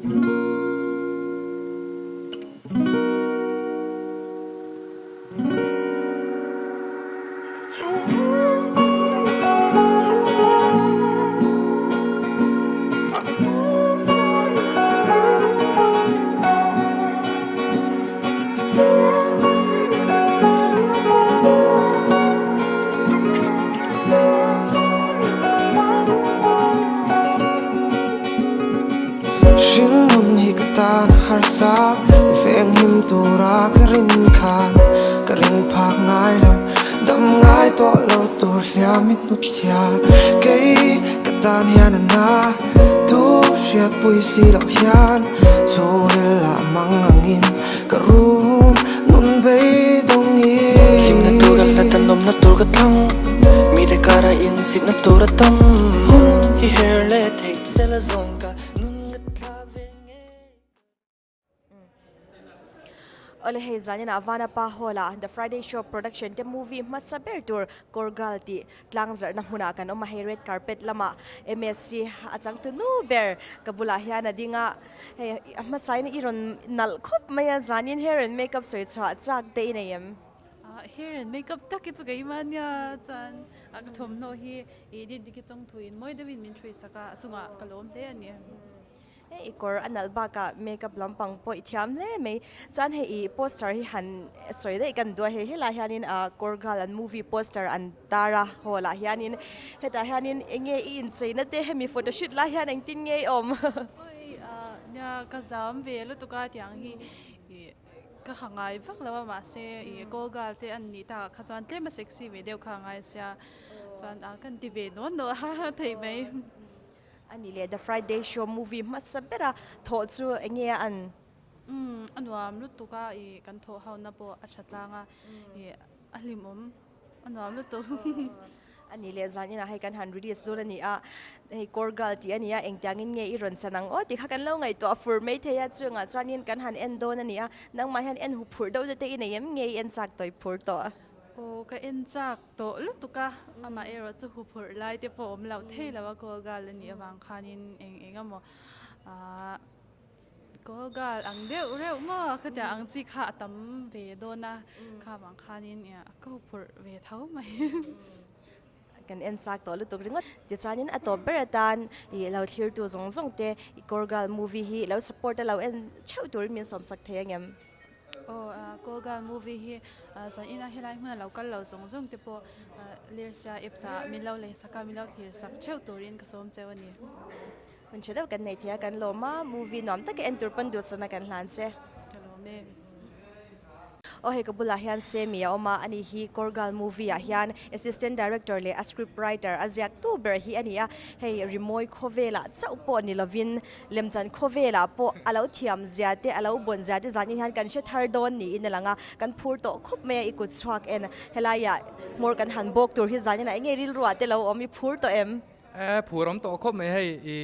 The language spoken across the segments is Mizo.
Hringnun hi ka tan a harsa Mi venghim tura ka rin khan Ka rin phak ngai lo Dam ngai tawh lo tur hliam i hnutchhia Kei ka tan hian a na Tu hriatpui si loh hian Chhungril ah mang angin ka rum nun beidawngin Hlimna tur ka hlat a nawmna tur ka thlang Mite kara insikna tur a tam Hun hi her leh theih zel a zawng ka nun ka thla ve ngei. Awle hei zanin ah Vanapa Hall ah The Friday Show Production te movie hmasa ber tur Korgal tih tlang zarhna hmunah kan awm a, hei red carpet lamah MSc a changtu nu ber ka bulah hian a ding a, hei a hmasain i rawn nalh khawp mai a, zanin hair and makeup sawi chhuah chak te i nei em? Hair and makeup tak hi chu keimah ania chuan ka thawmhnaw hi i dindiki chawngthuin mawi deuhin min ṭhuisak a, a chungah ka lawm hle a ni. Hei i kawr a nalh bakah makeup lampang pawh i thiam hle mai. Chuan hei i poster hi han sawi daih kan duh a, hei helai hianin ah Korgal an movie poster an tar a hall ah hianin hetah hianin eng nge i incheina te hemi photoshoot lai hian engtin nge i awm? Oi ah nia ka zam ve lutuk a tiang hi ih ka ha ngai vak lo a mahse ih Korgal te an nih takah kha chuan tlem a sexy ve deuh kha a ngai sia chuan ah kan ti ve nawn nawn a theih mai. A ni leh The Friday Show movie hmasa bera thawh chu eng nge a an? Umm a nuam lutuk a ih kan thawh ho na pawh a tha tlang a ih a hlimawm a nuam lutuk. A ni leh zan inah hei kan han release dawn a ni a, hei Korgal tih a ni a, engtiangin nge i rawn chan ang aw tih kha kan lo ngaihtuah fur mai thei a, chungah chuanin kan han en dawn a ni a, nangmah hian en huphurh deuh te i nei em nge i en chak tawih phur tawh? Aw ka en chak tawh lutuk a, amah erawh chu huphurh lai te pawh awm loh thei lo a call girl a nih avang khanin eng eng emaw ahh call girl ang deuh reuh maw khatiang ang chi kha a tam ve dawn a, kha vang khanin ka huphurh ve tho mai. Kan en chak tawh lutuk ringawt. Tichuanin a tawp ber atan ih lo thlirtu zawng zawng te i call girl movie hi lo support a lo en theuh turin min sawmsak thei angem? Aw Call Girl movie hi zan ina helai hmuna lo kal lo zawng zawng te pawh Lersia apps ah min lo lei sak a, min lo thlir sak theuh turin ka sawm cheu a ni. Hun tha deuh kan nei thei a, kan lawm a, movie nuam taka en tur pawn duhsakna kan hlan che. Ka lawm e. Aw hei ka bulah hian Semi a awm a, ani hi Korgal movie ah hian assistant director leh a script writer a ziak tu ber hi a ni a, hei rimawi khawvelah chauh pawh ni lovin Lemchan khawvelah pawh a lo thiam zia te, a lo bawn zia te zanin hian kan hre thar dawn niin a lang a, kan phur tawh khawp mai a, i kut chhuak en helaiah hmawr kan han bawk tur hi zanin ah enge rilruah te lo awm i phur tawh em? E, phur awm tawh khawp mai hei i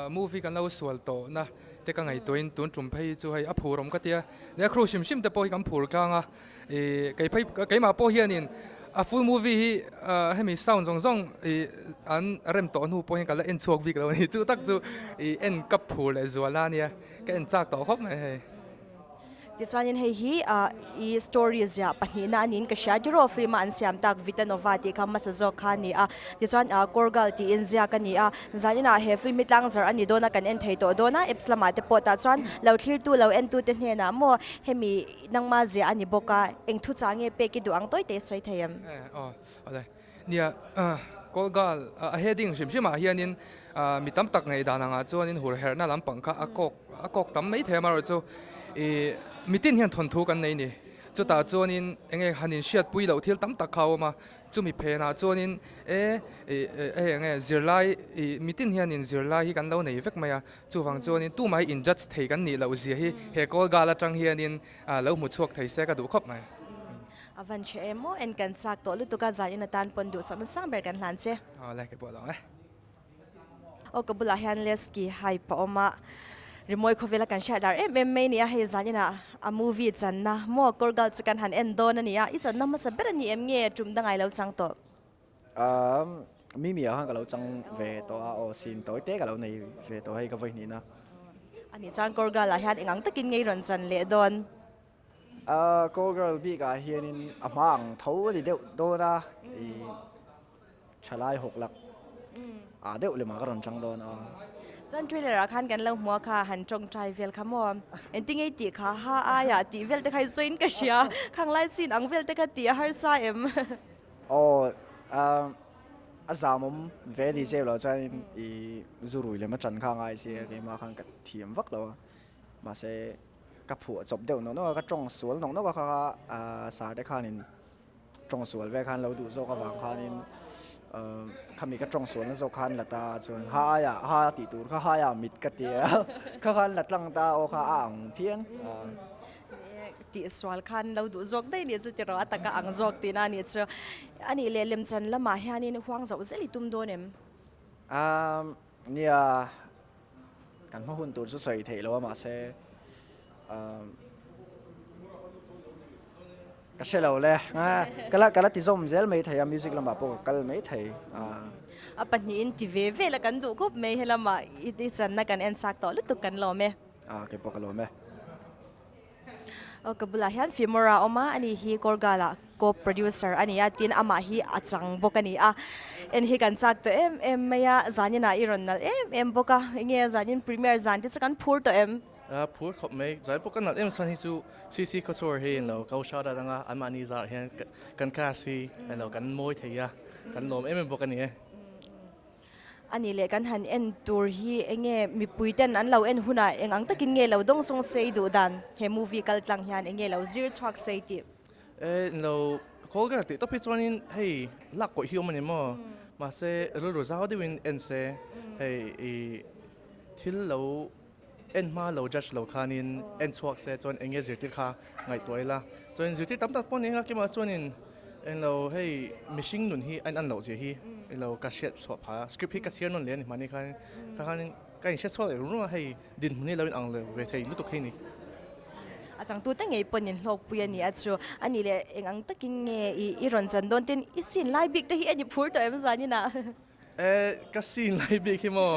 movie kan lo sual tawh na te ka ngaihtuahin tun tum phei chu hei a phur awm ka tia, nia crew hrim hrim te pawh hi kan phur tlang a, I kei phei keimah pawh hianin a full movie hi hemi sound zawng zawng i an rem tawh hnu pawh hian ka la en chhuak bik lo a ni chu tak chu i en ka phur leh zual a nia ka en chak tawh khawp mai hei. Tichuanin hei hi i story ziah pahnihna a niin ka hria tiraw film a an siam tak Vitanova tih kha hmasa zawk kha a ni a tichuan Korgal tiin ziak a ni a zaninah he film hi tlangzarh a ni dawn a kan en thei tawh dawn a apps lamah te pawh tah chuan lo thlirtu lo entu te hnenah maw hemi Nangma zia a ni bawk a, eng thu chah nge pek i duh ang tawi te sawi thei em? Aw, awle. Nia, Kawlgal a heading hrim hrimah hianin mi tam tak ngaihdan angah chuanin hur herhna lampang kha a kawk a kawk tam mai thei a, amaherawhchu ih mitin hian thawnthu kan nei ni. Chutah chuanin enge han inhriatpui loh thil tam tak kha a awm a, Chumi phenah chuanin e ih hei eng nge zirlai ih mitin hianin zirlai hi kan lo nei vek mai a, chuvang chuanin tumah hi in judge thei kan nih loh zia hi he call gal atang hianin lo hmu chhuak thei se ka duh khawp mai. A van che em maw en kan chak tawh lutuk a zan in atan pawn duhsak nasang ber kan hlan che. Awle kei pawh a lo ang e. Aw ka bulah hian Lesky hype a awm a, rimawi khawvela kan hriat lar em em mai a ni a, hei zaninah a movie channa maw Korgal chu kan han en dawn a ni a, i channa hmasa ber a ni em nge tum dangai lo chang tawh? Umm Mimi ah khan ka lo chang ve tawh a, aw scene tawi te ka lo nei ve tawh hei ka vawi hnihna. Ani chuan Call Girl ah hian eng ang takin ngei rawn chan leh dawn? Call Girl bikah hianin a hma ang tho a ni deuh dawn a, ih thalai hawk lak ah deuh lemah ka rawn chang dawn a. Chuan trailer ah khan kan lo hmu a kha han tawngtai vel kha maw? Engtin ngei tih kha ha aiah tih vel te kha i sawiin ka hria, khang lai scene ang vel te kha tih a harsa em? Aw a zamawm ve ni zeuh loh chuanin i zu rui lem a chan kha a ngai sia keimah khan ka thiam vak lo a mahse ka phuah chawp deuh nawk nawk a ka tawng sual nawk nawk a kha sar te khanin tawng sual vel khan lo duh zawk avang khanin khami ka tawng sualna zawk khan la ta chuan ha aiah ha tih tur kha ha aiah mit ka ti a kha khan la tlang ta aw kha a ang phian. Tih sual khan lo duh zawk daih nih chu tiraw a taka ang zawk tihna a nih chu. A nih leh lemchan lamah hianin huang zoh zel i tum dawn em? Umm nia kan hma hun tur chu sawi theih lo a mahse umm ka hre lo le ka la ka la ti zawm zel mai thei a music lamah pawh ka kal mai thei a. A pahnihin ti ve vel a kan duh khawp mai helamah i channa kan en chak tawh lutuk kan lawm e. A kei pawh ka lawm e. Aw ka bulah hian Fimora a awm a, ani hi Korgala co-producer a ni a, tin amah hi a chang bawk a ni a. En hi kan chak tawh em em mai a, zaninah i rawn nalh em em bawk a, enge zanin premiere zan te chu kan phur tawh em? A phur khawp mai, zai pawh ka nalh em chuan hi chu CC Couture hi englo ko shout out anga anmahni zarah hian kan class hi englo kan mawi thei a, kan lawm em em bawk a ni e. A nih leh kan han en tur hi enge mipui ten an lo en hunah eng ang takin nge lo dawng sawng sei duh dan he movie kal tlang hian enge lo zir chhuak sei tih. E lo call girl tih tawp hi chuanin hei lak kawih hi awm a ni maw mahse rilru zau deuhin en se hei i thil lo En hma lo judge lo khanin en chhuak se chuan eng nge zirtir kha ngaihtuah ila. Chuan zirtir tam tak pawh ni eng a kimah chuanin englo hei mihring nun hi a in an loh zia hi englo ka hriat chhuah phah a, script hi ka chhiar nawn leh a ni hmani khan kha khanin ka inhriat chhuak leh rum rum a hei dinhmun hi lo in ang lo ve thei lutuk hi ni. A changtute ngei pawhin in hlawkpui a ni a chu a nih leh eng ang takin nge i rawn chan dawn tin i scene lai bik te hi a ni phur tawh em zaninah. E ka scene lai bik hi maw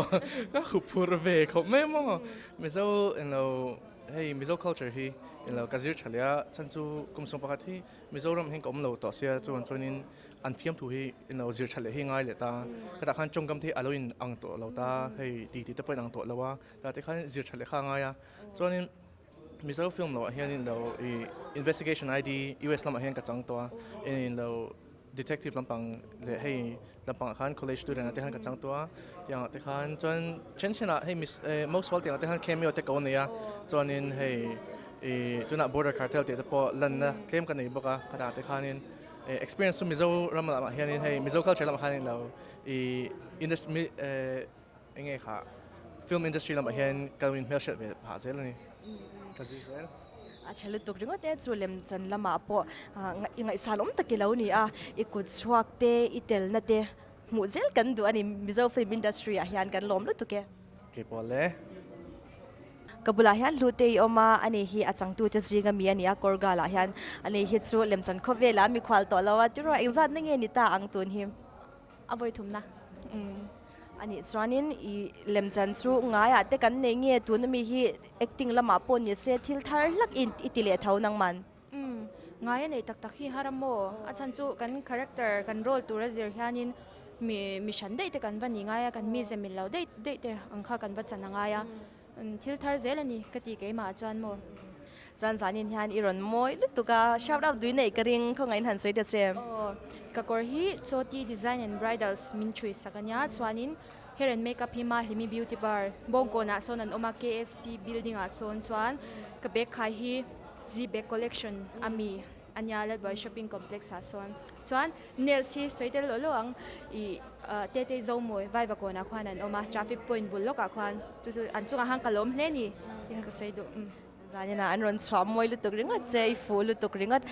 ka huphurh ve khawp mai maw Mizo englo hei Mizo culture hi englo ka zir tha leh a chhan chu kum sawm pakhat hi Mizoram hian ka awm lo tawh sia chuan chuanin an fiamthu hi englo zir tha leh hi ngai leh ta khatah khan tawngkam te hi a lo in ang tawh lo ta hei ti ti te pawh a in ang tawh lo a tah te khan zir tha leh kha a ngai a chuanin Mizo film loah hian englo ih investigation ID US lamah hian ka chang tawh a englo Detective lampang leh hei lampangah khan college student ah te khan ka chang tawh a, tiangah te khan chuan then thenah hei mis eh Moswal tiangah te khan cameo te ko nei a, chuanin hei ih tunah border cartel tih te pawh lanna tlem ka nei bawk a, khatah te khanin eh experience chu Mizo ram lamah hianin hei Mizo culture lamah khanin lo ih industry eh Eng nge kha film industry lamah hian ka lo inhmelhriat ve phah zel a ni. Ka zir zel. A tha lutuk ringawt e, chu lemchan lamah pawh i ngaihsan awm tak i lo ni a, i kut chhuak te, i telna te hmuh zel kan duh a ni Mizo film industry ah hian kan lawm lutuk e. Keipawh le. Ka bulah hian Hlute i awm a, ani hi a changtute zinga mi a ni a, Kawrgal ah hian ani hi chu lemchan khawvelah a mikhual tawh lo a, tiraw engzatna nge ni ta ang tun hi? A vawi thumna. Umm. A nih chuanin i lemchan chu ngaiah te kan nei nge tuna mi hi acting lamah pawh ni se thil thar hlak in i ti leh tho nangman. Umm. Ngai a neih tak tak hi har a maw? A chhan chu kan character kan role tura zir hianin mi mi hran daih te kan va ni ngai a, kan mize mil lo daih daih te ang kha kan va chan a ngai a. Thil thar zel a ni ka ti keimah chuan maw. Chuan zanin hian i rawn mawi lutuk a, shout out dui neih ka ring khawngaih in han sawi ta che. Aw, ka kawr hi Choti Design and Bridals min thui sak a nia, chuanin hair and makeup hi Mahlimi Beauty Bar Bawngkawnah sawn an awm a, KFC building ah sawn chuan ka bag khai hi Z Bag Collection a mi a nia Lalbuai Shopping Complex ah sawn. Chuan nails hi sawi tel lawh lawh ang ih Tetei Zomawi Vaivakawnah khuan an awm a, traffic point bul lawkah khuan chu chu an chungah khan ka lawm hle ni tih kha ka sawi duh. Zaninah an rawn chhuah mawi lutuk ringawt che, i fuh lutuk ringawt.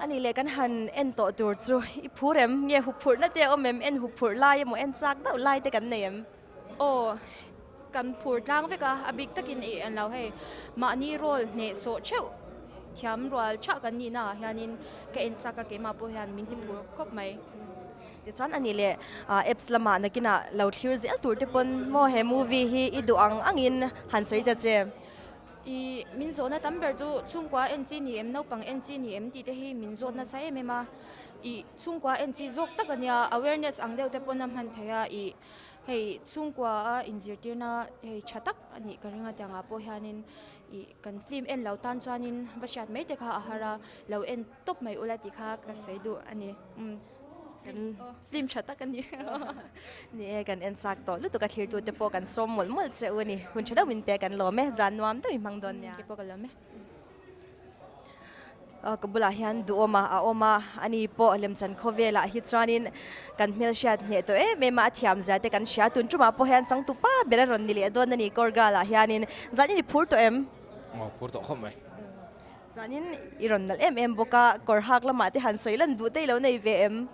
A nih leh kan han en tawh tur chu i phur em? Nge huphurhna te a awm em? En huphurh lai emaw en chak deuh lai te kan nei em? Aw, kan phur tlang vek a, a bik takin ih an lo hei mahni role hneh sawh theuh thiam rual thah kan nih naah hianin ka en chak a keimah pawh hian min ti phur khawp mai. Tichuan a nih leh apps lamah nakinah lo thlir zel tur te pawn maw he movie hi i duh ang angin han sawi ta che. I min zawhna tam ber chu chhungkua en chi ni em, naupang en chi ni em tih te hi min zawt nasa em em a. I chhungkua en chi zawk tak a nia, awareness ang deuh te pawn a hman theih a, i hei chhungkua a inzirtirna hei tha tak a nih ka ring a tiangah pawh hianin i kan film en lo tan chuanin va hriat mai te kha a har a, lo en tawp mai ula tih kha ka sawi duh a ni. Umm. Film tha tak a ni. Ni e, kan en chak tawh lutuk a thlirtu te pawh kan sawm mawlh mawlh che u a ni. Hun tha deuh min pek an lawm e, zan nuam deuh i hmang dawn nia. Kei pawh ka lawm e. Ka bulah hian duhawma a awm a, ani pawh lemchan khawvelah hi chuanin kan hmelhriat hneh tawh em em a, a thiam zia te kan hria. Tun tumah pawh hian changtupa ber a rawn ni leh dawn a ni Kawrgalah hianin. Zan i ni phur tawh em? Aw, phur tawh khawp mai. Chuanin i rawn nalh em em bawk a, kawr hak lamah te han sawi lan duh te i lo nei ve em?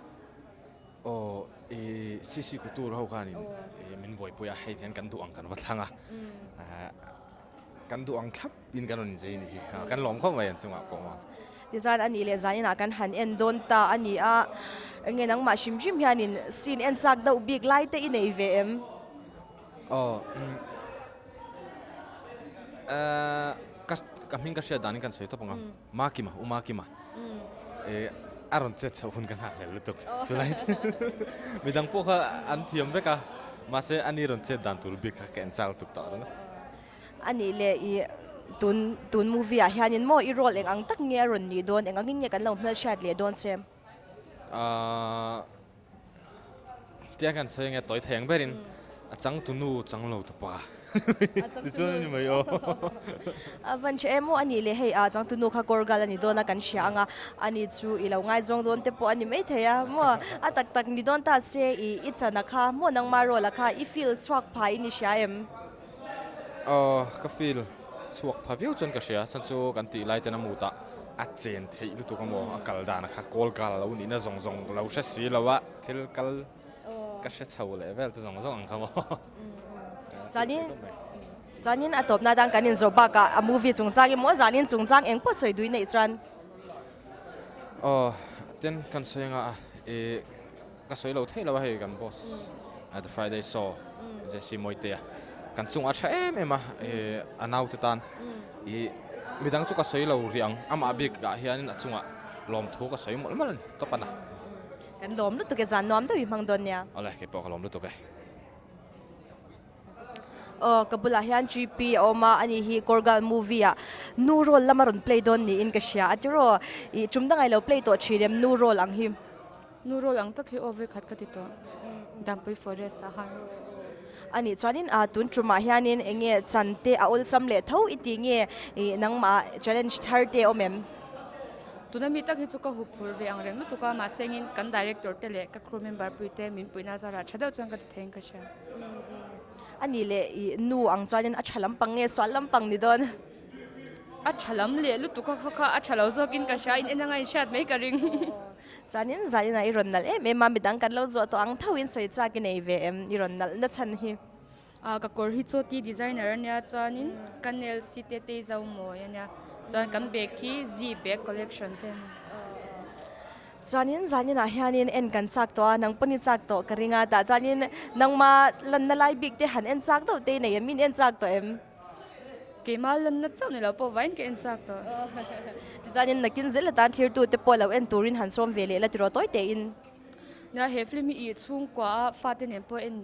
Aw, i CC Couture ho khanin min buaipui a, hei hian kan duh ang kan va thlang a, kan duh ang thlap in kan rawn inzei a nih hi, kan lawm khawp mai an chungah pawh maw. Tichuan a nih leh zaninah kan han en dawn ta a ni a, enge nangmah hrim hrim hianin scene en chak deuh bik lai te i nei ve em? Aw, ka ka hming ka hriat danin kan sawi tawp ang a, Makima, u Makima eh a rawn chet chhoh hun ka nghak hlel lutuk chulai chu midang pawh kha an thiam vek a, mahse ani rawn chet dan tur bik kha ka en chak lutuk tawh ringawt. A nih leh i tun tun movie ah hianin maw i role eng ang tak nge a rawn nih dawn, eng angin nge kan lo hmelhriat leh dawn che? Ahh. Tia kan sawi ange tawi thei ang berin a changtu nu chang lo tu pa tichuan a ni mai aw. A van tha em aw a nih leh hei a changtu nu kha kawrgal a ni dawn a kan hria ang a ani chu i lo ngaizawng dawn te pawh a ni maithei a maw a tak tak ni dawn ta se i i chana kha maw nangma role a kha i feel chhuak pha in i hria em? Aw ka feel chhuak pha viau chuan ka hria chhan chu kan tih lai ten a mut ah a chen theih lutuk a maw a kal dan a kha kawl kal lo nihna zawng zawng lo hre si lo a thil kal ka hre chho leh vel te zawng zawng ang kha maw. Chuanin chuanin a tawpna dang kan inzawh bakah a movie chungchang emaw zanin chungchang eng pawh sawi dui neih chuan. Aw tin kan sawi anga ih Ka sawi lo thei lo a hei kan boss The Friday Show Jesse Mawitea kan chungah a tha em em a a naute tan ih midang chu ka sawi lo rih ang amah bik ah hianin a chungah lawmthu ka sawi mawlh mawlh a ni tawp a na. Kan lawm lutuk e zan nuam deuh i hmang dawn nia. Awle keipawh ka lawm lutuk e. Aw ka bulah hian GP a awm a ani hi Korgal movie ah nu role lama rawn play dawn niin ka hria a tiraw ih tum dang ilo play tawh thin em nu role ang hi. Nu role ang tak hi aw vekhat ka ti tawh Dampui forest ah khan. Anih chuanin ah tun tumah hianin eng nge chan te a awlsam leh tho i tih nge ih nangmah challenge thar te a awm em? Tuna mi tak hi chu ka hup phur ve ang reng lutuk a mahse engin kan director te leh ka crew member pui te min puihna zarah tha deuh chuan ka ti thei in ka hria. A nih leh i nu ang chuanin a tha lampang nge sual lampang ni dawn? A tha lam leh lutuk a kha kha a tha lo zawkin ka hria in en anga in hriat mai ka ring. Chuanin zanin ah i rawn nalh em em a midang kan lo zawh tawh ang tho in sawi chak i nei ve em i rawn nalh na chhan hi? Ah ka kawr hi chaw tea designer a nia chuanin ka nails hi Tetei zo mawi a nia chuan kan bag hi Z bag collection te a ni. Chuanin zaninah hianin en kan chak tawh a, nang pawn i chak tawh ka ring a, tah chuanin nangma lanna lai bik te han en chak deuh te i nei em? Min en chak tawh em? Keima lanna chauh ni lo pawh vaiin ka en chak tawh. Tichuanin nakin zel atan thirtu te pawh lo en turin han sawm ve leh la tiraw tawi tein. Nia he film hi i chhungkua a fate nen pawh en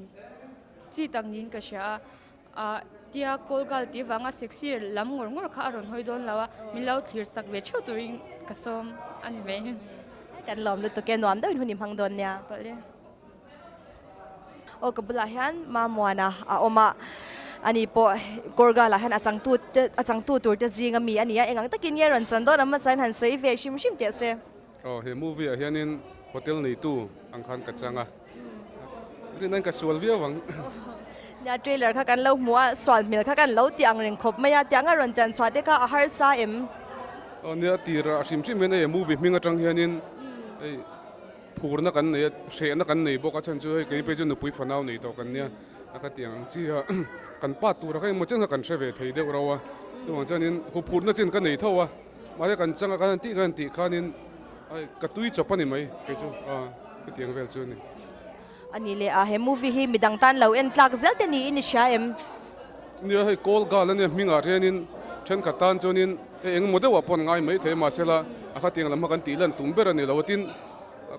chi tak niin ka hria a. Ah tia call girl tih vanga sexy lam ngawr ngawr kha a rawn hawi dawn lo a, min lo thlir sak ve theuh turin ka sawm a ni mai. Kan lawm lutuk e, nuam deuhin hun i hmang dawn nia. Palh e. Aw ka bulah hian Mamuana a awm a, ani pawh call girl ah hian a changtu te a changtu tur te zing ami a ni a, engang takin nge rawn chan dawn a hmasa in han sawi ve hrim hrim teh se. Aw he movie ah hianin hotel neitu ang khan ka chang a, rin ka sual viau ang. Nia trailer kha kan lo hmu a, sual hmel kha kan lo ti ang reng khawp mai a, tiang a rawn chan chhuah te kha a harsa em? Aw nia tir a hrim hrim hian hei movie hming atang hianin hei phurna kan nei a, hrehna kan nei bawk a chhan chu hei kei phei chu nupui fanau nei tawh kan nia a ka ti ang chi a, kan pa tura kha engmaw chen kha kan hre ve thei deuh rauh a, chuvang chuanin huphurna chin ka nei tho a. Mahse kan changa kan han tih kan han tih khanin ai ka tui chawp a ni mai kei chu a hetiang vel chu a ni. A ni leh a he movie hi midang tan lo en tlak zel te niin i hria em? Nia hei call girl a nia hmingah hianin. Thenkhat tan chuanin hei eng emaw deuhah pawh an ngai mai thei a, mahsela a khatiang lam kha kan tih lan tum ber a ni lo a, tin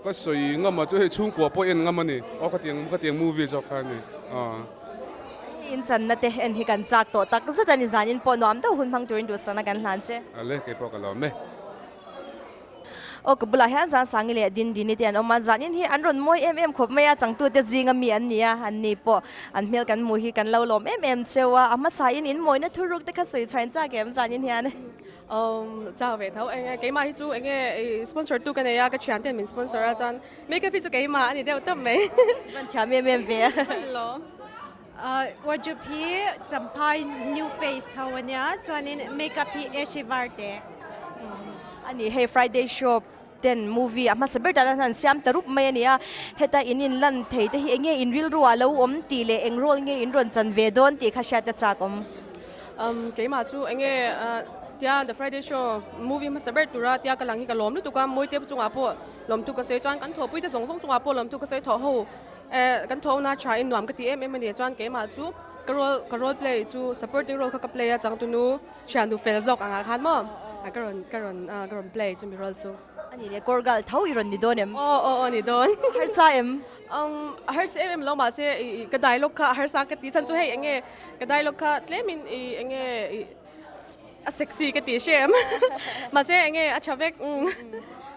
ka sawi ngam ah chu hei chhungkua pawh en ngam a ni, aw khatiang khatiang movie zawk kha a ni aw. Hei in channa te en hi kan chak tawh tak zet a ni, zanin pawh nuam deuh hun hmang turin duhsakna kan hlan che. Ale kei pawh ka lawm e. Aw ka bulah hian Zangsangi leh Dindini te an awm a, zanin hi an rawn mawi em em khawp mai a, changtute zinga mi an ni a, an ni pawh an hmel kan hmuh hi kan lo lawm em em cheu a, a hmasain in mawina thuruk te kha sawi chhain chak em zanin hian? Umm chak ve tho, enge keimah hi chu enge sponsor tu ka nei a, ka thian ten min sponsor a chuan makeup hi chu keimah a ni deuh tawp mai. Van thiam em em ve a. Lawm. Wardrobe hi Champhai new face ho a nia chuanin makeup hi Ashy Varte. A ni hei Friday show ten movie a hmasa ber tan an siam ta rup mai a ni a, heta in in lan thei te hi enge in rilru ah lo awm tih leh eng role nge in rawn chan ve dawn tih kha hriat a chak awm. Um keimah chu enge tia the Friday show movie hmasa ber tura tia ka lang hi ka lawm lutuk a, Mawite chungah pawh lawmthu ka sawi chuan kan thawhpui te zawng zawng chungah pawh lawmthu ka sawi thawh ho. Eh kan thawhna tha in nuam ka ti em em a ni chuan keimah chu ka role ka role play chu supporting role kha ka play a changtunu thiannu fel zawk angah khan maw ka rawn ka rawn ah ka rawn play chumi role chu. A ni leh kawr gal tho i rawn ni dawn em? Aw aw aw ni dawn. Harsa em? Um a harsa em em lo mahse i i ka dialogue kha a harsa ka ti chhan chu hei eng nge ka dialogue kha tlemin i eng nge i A sexy ka ti hre em. Mahse enge a tha vek.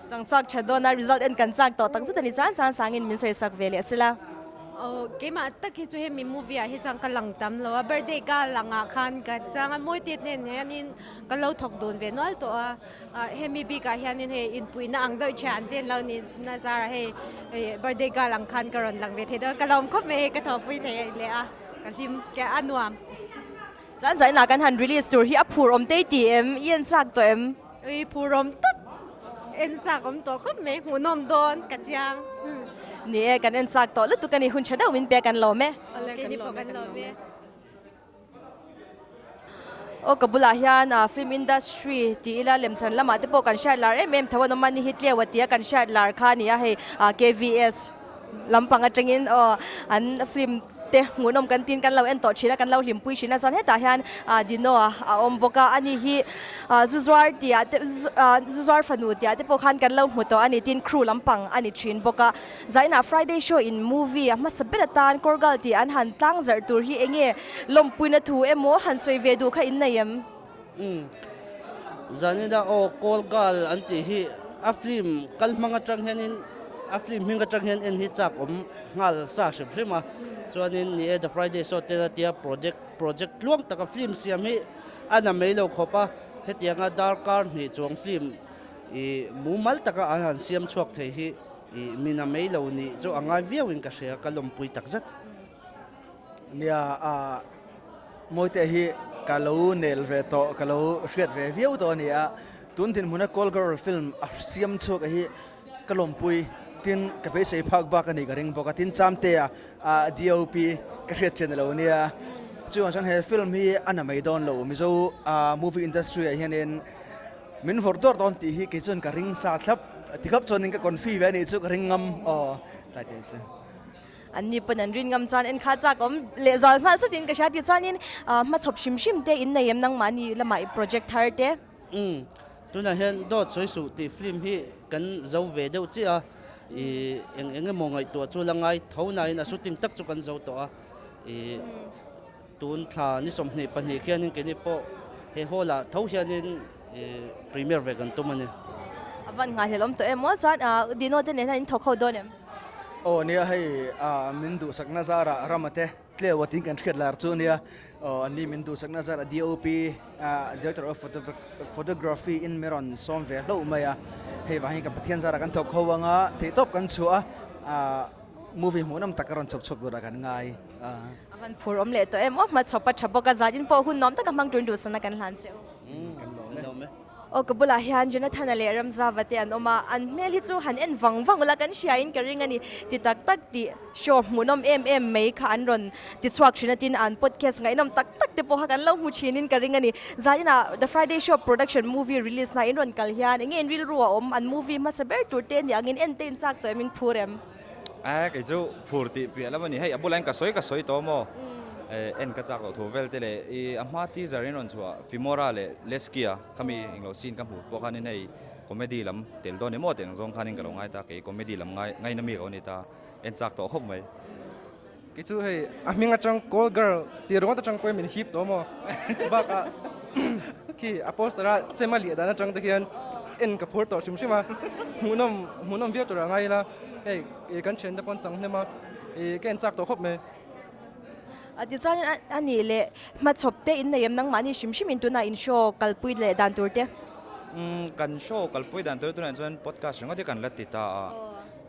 Chang chhuak tha dawn a result en kan chak tawh tak zet a ni chuan chuan sangin min sawi sak ve leh sila. Aw keimah tak hi chu hemi movie ah hi chuan ka lang tam lo a birthday ka lang ah khan ka chang a mawi tet nen hianin ka lo thawk dun ve nual tawh a ah hemi bik ah hianin hei inpuihna ang deuh thian te an lo ni na zarah hei birthday ka lang khan ka rawn lang ve thei dawn ka lawm khawp mai hei ka thawhpui thei leh a ka hlim a nuam. Chuan zainah kan han release tur hi a phur awm tei ti em? I en chak tawh em? Ui phur awm tawp, en chak awm tawh khawp mai, hmuhnawm dawn ka chiang. Ni e, kan en chak tawh lutuk a ni, hun tha deuh min pe kan lawm e. Keini pawh kan lawm e. Aw ka bulah hian film industry tih ila lemchan lamah te pawh kan hriat lar em em tho a nawm a ni hi tleu a tia kan hriat lar kha a ni a hei KVS lampang atangin aw an film te hmuhnawm kan tin kan lo en tawh thin a kan lo hlimpui thin a chuan hetah hian ah Dino a awm bawk a ani hi ah zu zuar tih ah te ah zu zuar fanu tih ah te pawh khan kan lo hmu tawh a ni tin crew lampang a ni thin bawk a zainah Friday show in movie a hmasa ber atan Kawrgal tih an han tlang zarh tur hi eng nge lawmpuina thu emaw han sawi ve duh kha in nei em? Umm zanina aw Kawlgal an tih hi a film kal hmang atang hianin a film hming atang hian en hi chak awm nghal sa hrim hrim a chuanin ni e The Friday Show te la tia project project tluang taka film siam hi a na mai lo khawp a hetianga darkar hnih chuang film ih mumal taka an han siam chhuak thei hi ih mi na mai lo nih chu a ngai viau in ka hria ka lawmpui takzet. Nia a Mawite hi ka lo nel ve tawh ka lo hriat ve viau tawh a ni a tun dinhmuna Call Girl film a siam chhuak a hi ka lawmpui tin ka beisei phak bak a nih ka ring bawk a tin Chamtea a DOP ka hriat chian a lo nia chuvang chuan he film hi a na mai dawn lo Mizo movie industry ah hianin min vawrh dawrh dawn tih hi kei chuan ka ring sa thlap tikhap chuanin ka confi ve a nih chu ka ring ngam aw tlai te chu. An ni pawn an rin ngam chuan en kha chak awm leh zual nghal chutin ka hria ti chuanin hmachhawp hrim hrim te in nei em nangmahni lamah i project thar te. Umm tunah hian dawt sawi suh tih film hi kan zo ve deuh chiah a, i eng eng emaw ngaihtuah chu la ngai tho nain a shooting tak chu kan zo tawh a, i tun thla ni 22 khianin keini pawh he hall ah tho hianin i premiere ve kan tum a ni. A van nghahhlelh awm tawh em maw chuan Dino te nen hian in thawk ho dawn em? Aw nia hei min duhsakna zarah Rama te tleu a tin kan hriat lar chu ania aw an ni min duhsakna zarah DOP Director of Photography in mi rawn sawm ve hlauh mai a hei vang hi kan Pathian zarah kan thawk ho anga theihtawp kan chhuah a movie hmuhnawm tak a rawn chhawp chhuak turah kan ngai a. A van phur awm leh tawh em aw hmachhawp a tha bawk a zan in pawh hun nuam taka hmang turin duhsakna kan hlan che u. Kan lawm e. Aw ka bulah hian Jonathan-a leh Ramzava te an awm a, an hmel hi chu han en vang vang ula kan hria in ka ring a ni. Ti tak tak tih show hmuhnawm em em mai kha an rawn ti chhuak thin a tin an podcast ngaihnawm tak tak te pawh kha kan lo hmu thin in ka ring a ni. Zaninah The Friday Show production movie release na in rawn kal hian enge in rilru a awm an movie hmasa ber tur te ni angin en te in chak tawh em in phur em? Ae kei chu phur tih piah lam a ni. Hei a bulah hian ka sawi ka sawi tawh maw? En ka chak loh thu vel te leh i a hma teaser in rawn chhuah Femora leh Lesky-a khami englo scene ka hmuh pawh khanin hei comedy lam tel dawn emaw tih ang zawng khanin ka lo ngai ta kei comedy lam ngai ngaina mi ka ni ta en chak tawh khawp mai. Kei chu hei a hming atang call girl tih ringawt atang pawhin min hip tawh maw bakah khi a poster a chem a liah dan atang te khian en ka phur tawh hrim hrim a hmuhnawm hmuhnawm viau tur a ngai ila hei kan thiante pawn chang hnem a ih ka en chak tawh khawp mai. Tichuan a nih leh hmachhawp te in nei em nangmahni hrim hrim in tunah in show kalpui leh dan tur te? Umm kan show kalpui dan tur tunah chuan podcast ringawt hi kan la ti ta a,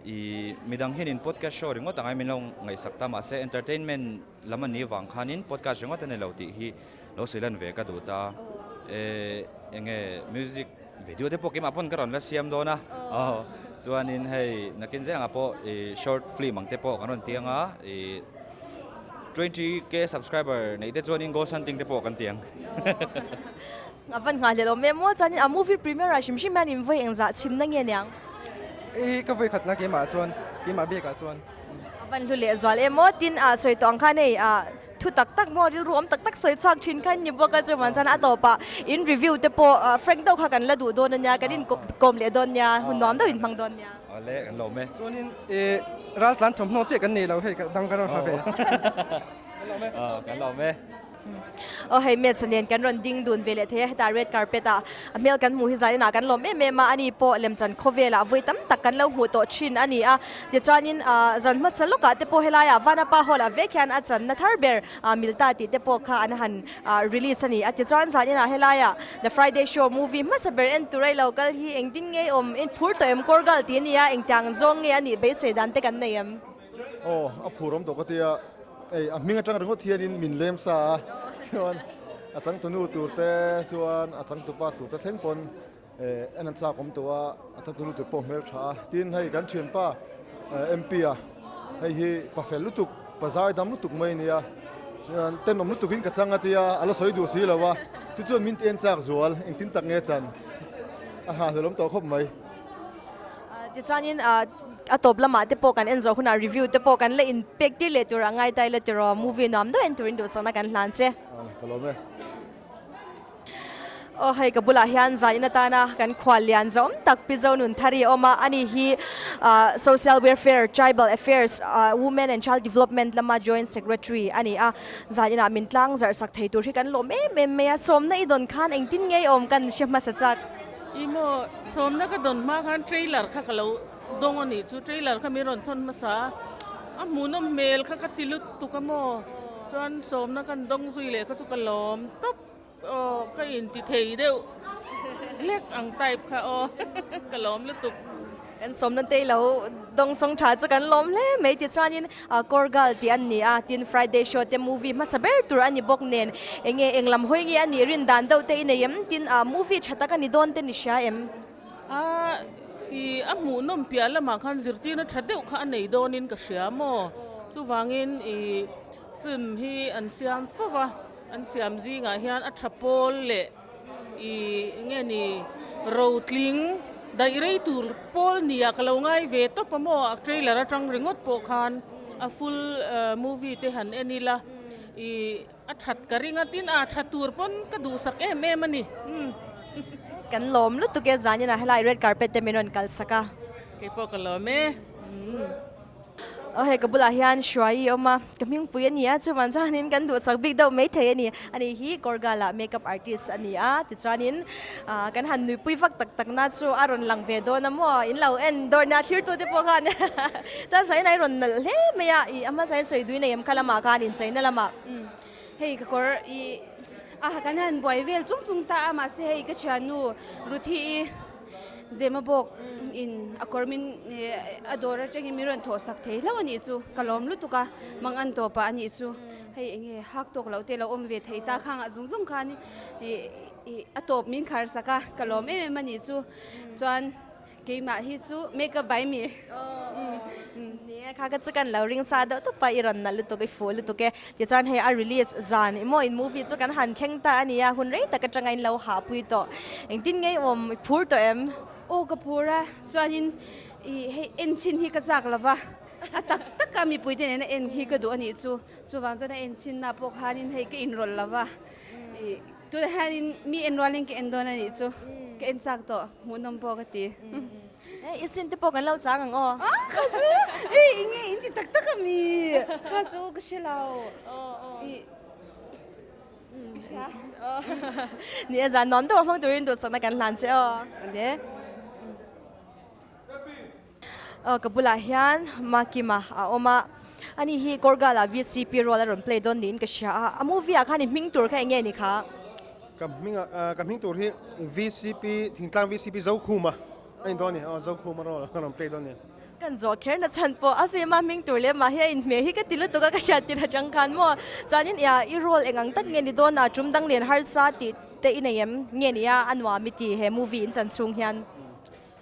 ih midang hian in podcast show ringawt ang ai min lo ngaihsak ta mahse entertainment lam an nih vang khanin podcast ringawt a ni lo tih hi lo sawi lan ve ka duh ta a, eh enge music Video te pawh keimah pawn ka rawn la siam dawn a, aw chuanin hei nakin zel angah pawh ih short film ang te pawh kan rawn ti ang a, ih 20k subscriber neih te chuanin ghost hunting te pawh kan ti ang. A van nghah hlelh awm em aw, chuanin a movie premiere ah hrim hrim hian in vawi engzah chhimna nge niang? Ih ka vawi khatna keimah chuan, keimah biakah chuan. A van hlu leh zual em aw, tin ah sawi tawh ang khan hei ah Thu tak tak maw rilru awm tak tak sawi chhuak thin kha ni bawk a chuan chuan a tawpah in review te pawh frank deuh kha kan la duh dawn ania kan in kawm leh dawn nia hun nuam deuh in hmang dawn nia. Awle kan lawm e. Chuanin i raltlan thawmhnaw chiah kan nei lo hei dang kan rawn ha ve. Kan lawm e. Kan lawm e. Aw hei Mets nen kan rawn ding dun ve leh thei a hetah red carpet ah a hmel kan hmuh hi zan inah kan lawm em em a ani pawh lemchan khawvelah vawi tam tak kan lo hmuh tawh thin a ni a tichuanin ah zan hmasa lawkah te pawh helaiah Vanapa hall ah vek hian a channa thar ber ah Milta tih te pawh kha an han ah release a ni a tichuan zan inah helaiah The Friday Show movie hmasa ber en tur a ilo kal hi engtin nge awm en phur tawh em Kawrgal tih a ni a engtiang zawng nge a nih beisei dan te kan nei em? Aw, a phur awm tawh ka tia, ei a hming atang ringawt hianin min lem sa a, chuan a changtunu tur te chuan a changtupa tur te thleng pawn en an chak awm tawh a, a changtunu tur pawh hmel tha a, tin hei kan thianpa MP a hei hi pa fel lutuk, pa zai dam lutuk mai a nia, chuan tenawm lutukin ka chang a tia a la sawi duh si lo a, chu chuan min ti en chak zual engtin tak nge chan a nghahhlelawm tawh khawp mai. Tichuanin a tawp lamah te pawh kan en zawh hunah review te pawh kan la in pek tir leh tur a ngai ta ila tiraw movie nuam deuh en turin duhsakna kan hlan che. Ka lawm e. Aw hei ka bulah hian zanin atana kan khual lian zawm tak Pi Zonunthari a awm a, ani hi Social Welfare, Tribal Affairs, Women and Child Development lama Joint Secretary a ni a, zaninah min tlang zarh sak thei tur hi kan lawm em em mai a, sawmna i dawn khan engtin nge i awm kan hre hmasa chak. I maw, sawmna ka dawn hma khan trailer kha ka lo dawng a nih chu, trailer kha min rawn thawn hmasa a, a hmuhnawm hmel kha ka ti lutuk a maw, chuan sawmna kan dawng zui leh kha chu ka lawm tawp aw, ka inti thei deuh hlek ang type kha aw, ka lawm lutuk. Kan sawmna te lo dawng sawng tha chu kan lawm hle mai tichuanin Korgal tih an ni a, tin Friday show te movie hmasa ber tur a ni bawk nen enge eng lam hawi nge a nih rin dan deuh te i nei em? Tin movie tha tak a ni dawn te ni hria em? A i a hmuhnawm piah lamah khan zirtirna tha deuh kha a nei dawnin ka hria maw? Chuvangin i film hi an siam fo va, an siam zingah hian a tha pawl leh I nge ni rotling daih rei tur pawl nia ka lo ngai ve tawp a maw a trailer atang ringawt pawh khan a full movie te han en ila i a that ka ring a tin a tha tur pawn ka duhsak em em a ni. Kan lawm lutuk e zanin ah helai red carpet te min rawn kalsak a. Keipawh ka lawm e. Aw hei ka bulah hian Hruai i awm a, ka hmingpui a ni a, chuvan chuanin kan duhsak bik deuh maithei a ni. Ani hi Kawrgala makeup artist a ni a, tichuanin ah kan han nuipui vak tak tak na chu a rawn lang ve dawn a maw, in lo en dawr nia thlirtu te pawh khan chuan sawi in a rawn nalh hle mai a, ih a hmasa hian sawi dui nei em kha lamah khan incheina lamah. Hei ka kawr i a kan han buai vel chung chung ta a, mahse hei ka thiannu Ruthi i Zema bawk in a kawr min a dawr atangin min rawn thawh sak thei hlauh a nih chu ka lawm lutuk a mang an tawp ah a nih chu hei eng nge hak tawk loh te lo awm ve thei ta khang ah zung zung khan ih ih a tawp min khar sak a ka lawm em em a nih chu chuan keimah hi chu makeup by me. Ni e kha ka chu kan lo ring sa deuh tawp a i rawn nalh lutuk i fuh lutuk e tichuan hei a release zan emaw in movie chu kan han thleng ta a ni a hun rei tak atanga in lo hah pui tawh engtin nge i awm i phur tawh em? Aw ka phur a chuanin ih hei en chhin hi ka chak lo va. A tak taka mipuite nena en hi ka duh a nih chu. Chuvang chuan a en chinna pawh khanin hei ka inrawlh lo va, ih tunah hianin mi en rualin ka en dawn a nih chu. Ka en chak tawh, hmuhnawm pawh ka ti. E i sin te pawh kan lo chang ang aw. Ah kha chu ei enge in ti tak tak a mi? Kha chu ka hre lo. Ih ka hria. Ni e zan nuam deuh a hmang turin duhsakna kan hlan che aw. Ande. Aw ka bulah hian Makima a awm a, ani hi Kawrgala VCP role a rawn play dawn niin ka hria a, a movie ah khan i hming tur kha eng nge ni kha? Ka hming ah ka hming tur hi VCP Thingtlang VCP Zokhuma a ni dawn a ni, aw Zokhuma role a rawn play dawn a ni. Kan zawh kher na chhan pawh a film a hming tur leh mah hi a inhmeh hi ka ti lutuk a ka hriat tirh atang khan maw chuanin i role eng ang tak nge ni dawn a tum dang len harsa tih te i nei em nge nia a nuam i ti he movie in chan chhung hian?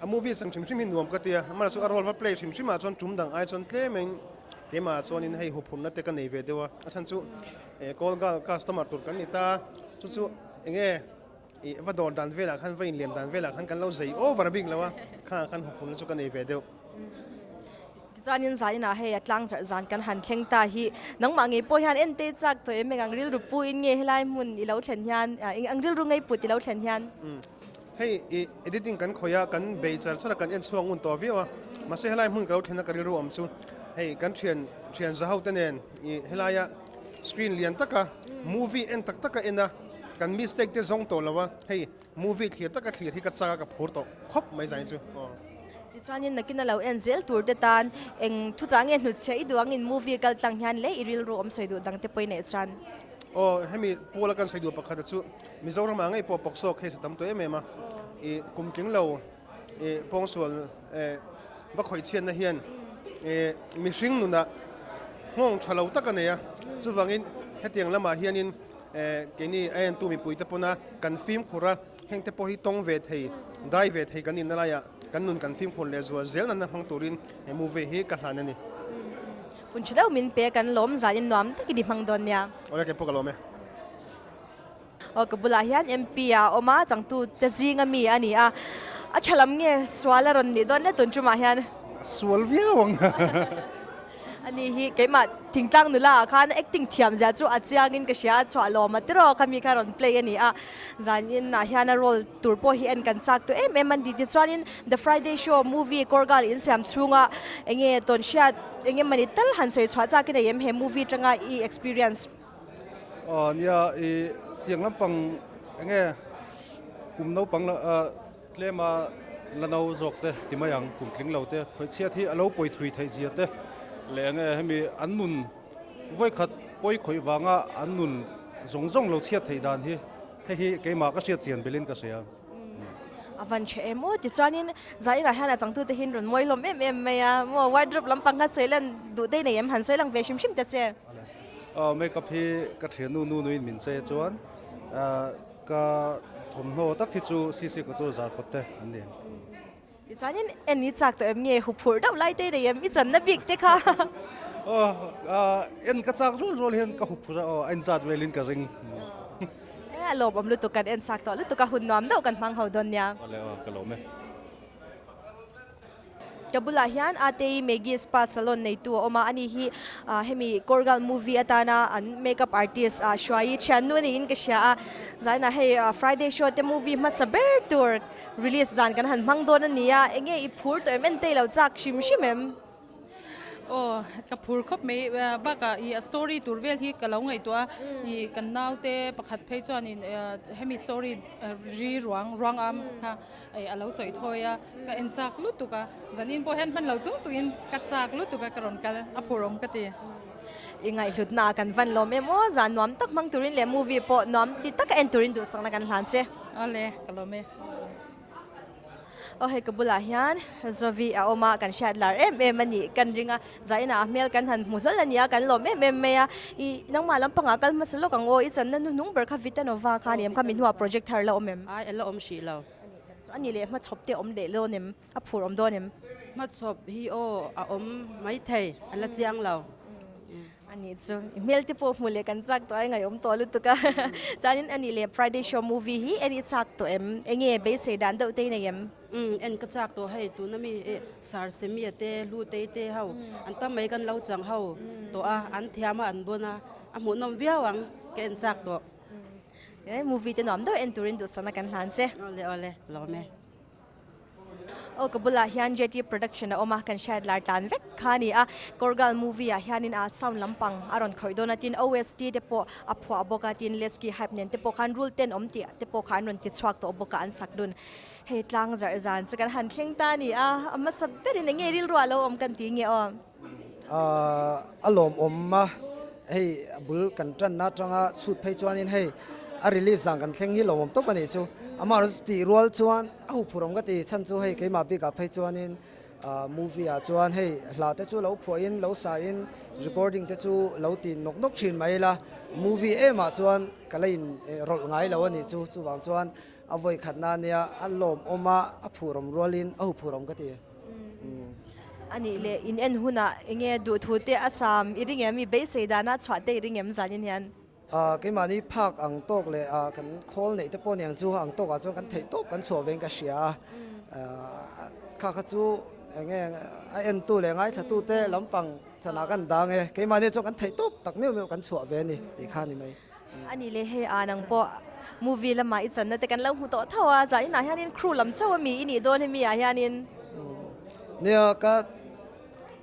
A movie chan hrim hrim hi nuam ka ti a, amah chu a role va play hrim hrim ah chuan tum dang ai chuan tlem in keimah ah chuanin hei huphurhna te ka nei ve deuh a, a chhan chu eh call girl customer tur kan ni ta, chu chu enge ih va dawr dan velah khan va inlem dan velah khan kan lo zei over bik lo a, khangah khan huphurhna chu ka nei ve deuh. Tichuanin zaninah hei a tlang zarh zan kan han thleng ta hi nangmah ngei pawh hian en te chak tawh em eng ang rilru pu in nge helai hmun i lo thlen hian eng ang rilru ngei put i lo thlen hian? Hei i editing kan khawih a kan bei char char a kan en chhuak ngun tawh viau a mahse helai hmun ka lo thlen a ka rilru awm chu hei kan thian thian za ho te nen i helaia screen lian taka movie en tak taka en a kan mistake te zawng tawh lo a hei movie thlir taka thlir hi ka chak a ka phur tawh khawp mai zai chu aw. Tichuanin nakin a lo en zel tur te tan eng thuchah nge hnutchhiah i duh angin movie kal tlang hian leh i rilru awm sawi duh dang te pawhin neih chuan. Aw, hemi Paula kan sawi duh pakhat a chu Mizoram ah ngei pawh Pawksawk case a tam tawh em em a, i kum tling lo i pawngsual va khawih chhiatna hian i mihring nunah nghawng tha lo tak a nei a, chuvangin hetiang lamah hianin keini a entu mipui te pawna kan fimkhur a, Heng te pawh hi tawng ve thei, dai ve thei kan inna laiah kan nun kan fimkhur leh zual zel nana hmang turin he movie hi ka hlan a ni. Hun tha deuh min pe kan lawm zanin nuam takin i hmang dawn nia. Awle kei pawh ka lawm e. Aw ka bulah hian MP ah a awm a, changtu te zinga mi a ni a. A tha lam nge sual a rawn nih dawn le tun tumah hian? A sual viau ang. Ani hi keimah thingtlang nula ah khan acting thiam zia chu a chiangin ka hria a chhuah lawm a tiraw khami kha rawn play a ni a zanin ah hian a role tur pawh hi en kan chak tawh em em a ni tichuanin the friday show movie kawrgal insiam chhunga enge tawnhriat eng emawni tal han sawi chhuah chak in a em he movie atanga i experience. Aw nia i tiang lampang enge kum naupang la ah. Tlema la no zawk te ti mai ang, kum tling lo te khawih chhiat hi a lo pawi thui theih zia te leh enge hemi an nun vawikhat pawi khawih vanga an nun zawng zawng lo chhiat theih dan hi hei hi keimah ka hriat chian belin ka hria. A van tha em aw tichuanin zainah hian a changtute hi an rawn mawi hlawm em em mai a maw wardrobe lampang kha sawi lan duh te nei em han sawi lang ve hrim hrim ta che. Aw makeup hi ka thiannu nu nuin min che chuan Ka thawmhnaw tak hi chu CC Couture Zarkawt te an ni. Tichuanin en i chak tawh em nge huphurh deuh lai te nei em i channa bik te kha? Aw en ka chak rual rual hian ka huphurh a aw a inzat velin ka ring. E a lawmawm lutuk kan en chak tawh lutuk a hun nuam deuh kan hmang ho dawn nia. Awle aw ka lawm e. Ka bulah hian Atei Maggie Spa Salon neitu a awm a, ani hi hemi Kawrgal movie atana an makeup artist ah Hruaii thiannu niin ka hria a, zainah hei Friday show te movie hmasa ber tur release zan kan han hmang dawn a ni a, enge i phur tawh em entei lo chak hrim hrim em? Aw ka phur khawp mai, bakah ih a story tur vel hi ka lo ngaihtuah a, ih kan naute pakhat phei chuanin hemi story ri ruang ruang am kha Ei a lo sawi thawi a, ka en chak lutuk a, zanin pawh hian hman lo chung chungin ka chak lutuk a ka rawn kal a phur awm ka ti. I ngaihhlutna ah kan van lawm em aw, zan nuam tak hmang turin leh movie pawh nuam ti taka en turin duhsakna kan hlan che. Awle, ka lawm e. Aw hei ka bulah hian Zovi a awm a, kan hriat lar em em a nih kan ring a, zainah a hmel kan han hmu hlawl a nia, kan lawm em em mai a, i nangmah lampangah kal hmasa lawk ang aw, i channa hnuhnung ber kha Vitanova kha a ni em kha mi hnuah project thar la awm em? Ai a la awm hrih lo. A nih leh hmachhawp te awm leh dawn em? A phur awm dawn em? Hmachhawp hi aw a awm maithei, a la chiang lo. A nih chu, i hmel te pawh hmu leh kan chak tawh a, i ngaihawm tawh lutuk a. Chuanin a nih leh Friday show movie hi en i chak tawh em? Enge beisei dan deuh te i nei em? Umm en ka chak tawh hei tuna mi eh Sir Semia te Hlutei te ho an tam mai kan lo chang ho tawh a an thiam a an bawn a a hmuhnawm viau ang ka en chak tawh. He movie te nuam deuh en turin duhsakna kan hlan che. Awle awle lawm e. Aw ka bulah hian JT production a awm a kan hriat lar tlan vek kha a ni a Korgal movie ah hianin a sound lampang a rawn khawih dawn a tin OST te pawh a phuah bawk a tin Lesky hype nen te pawh khan rul ten awm tih te pawh kha an rawn ti chhuak tawh bawk a an sak dun. Hei tlang zarh zan chu kan han thleng ta a ni a, a hmasa berin eng nge rilru ah lo awm kan ti nge aw? A lawmawm a, hei a bul kan tanna atanga chhut phei chuanin hei a release zan kan thleng hi lawmawm tawp a nih chu. Amaherawhchu tih rual chuan a huphurh awm ka ti, chhan chu hei keimah bikah phei chuanin Movie ah chuan hei hla te chu lo phuah in lo sa in recording te chu lo ti nawk nawk thin mai ila, movie em ah chuan ka la in rawlh ngai lo a nih chu, chuvang chuan a vawi khat na nia a lawmawm a, a phurawm rual in a huphurhawm ka ti. A nih leh in en hunah enge duhthu te a sam i ring em? I beisei dana chhuah te i ring em zanin hian? Keimahni phak ang tawk leh kan khawl neih te pawh niang chu ang tawkah chuan kan theih tawp kan chhuah vein ka hria a. Kha kha chu eng nge a entu leh ngaithlatu te lampang chanah kan dang e. Keimahni chuan kan theih tawp tak meuh meuh kan chhuah ve a ni tih kha a ni mai. A nih leh hei a nang pawh movie lamah i channa te kan lo hmu tawh tho a, zaninah hianin crew lam chauh a mi i nih dawn hemi ah hianin. Nia ka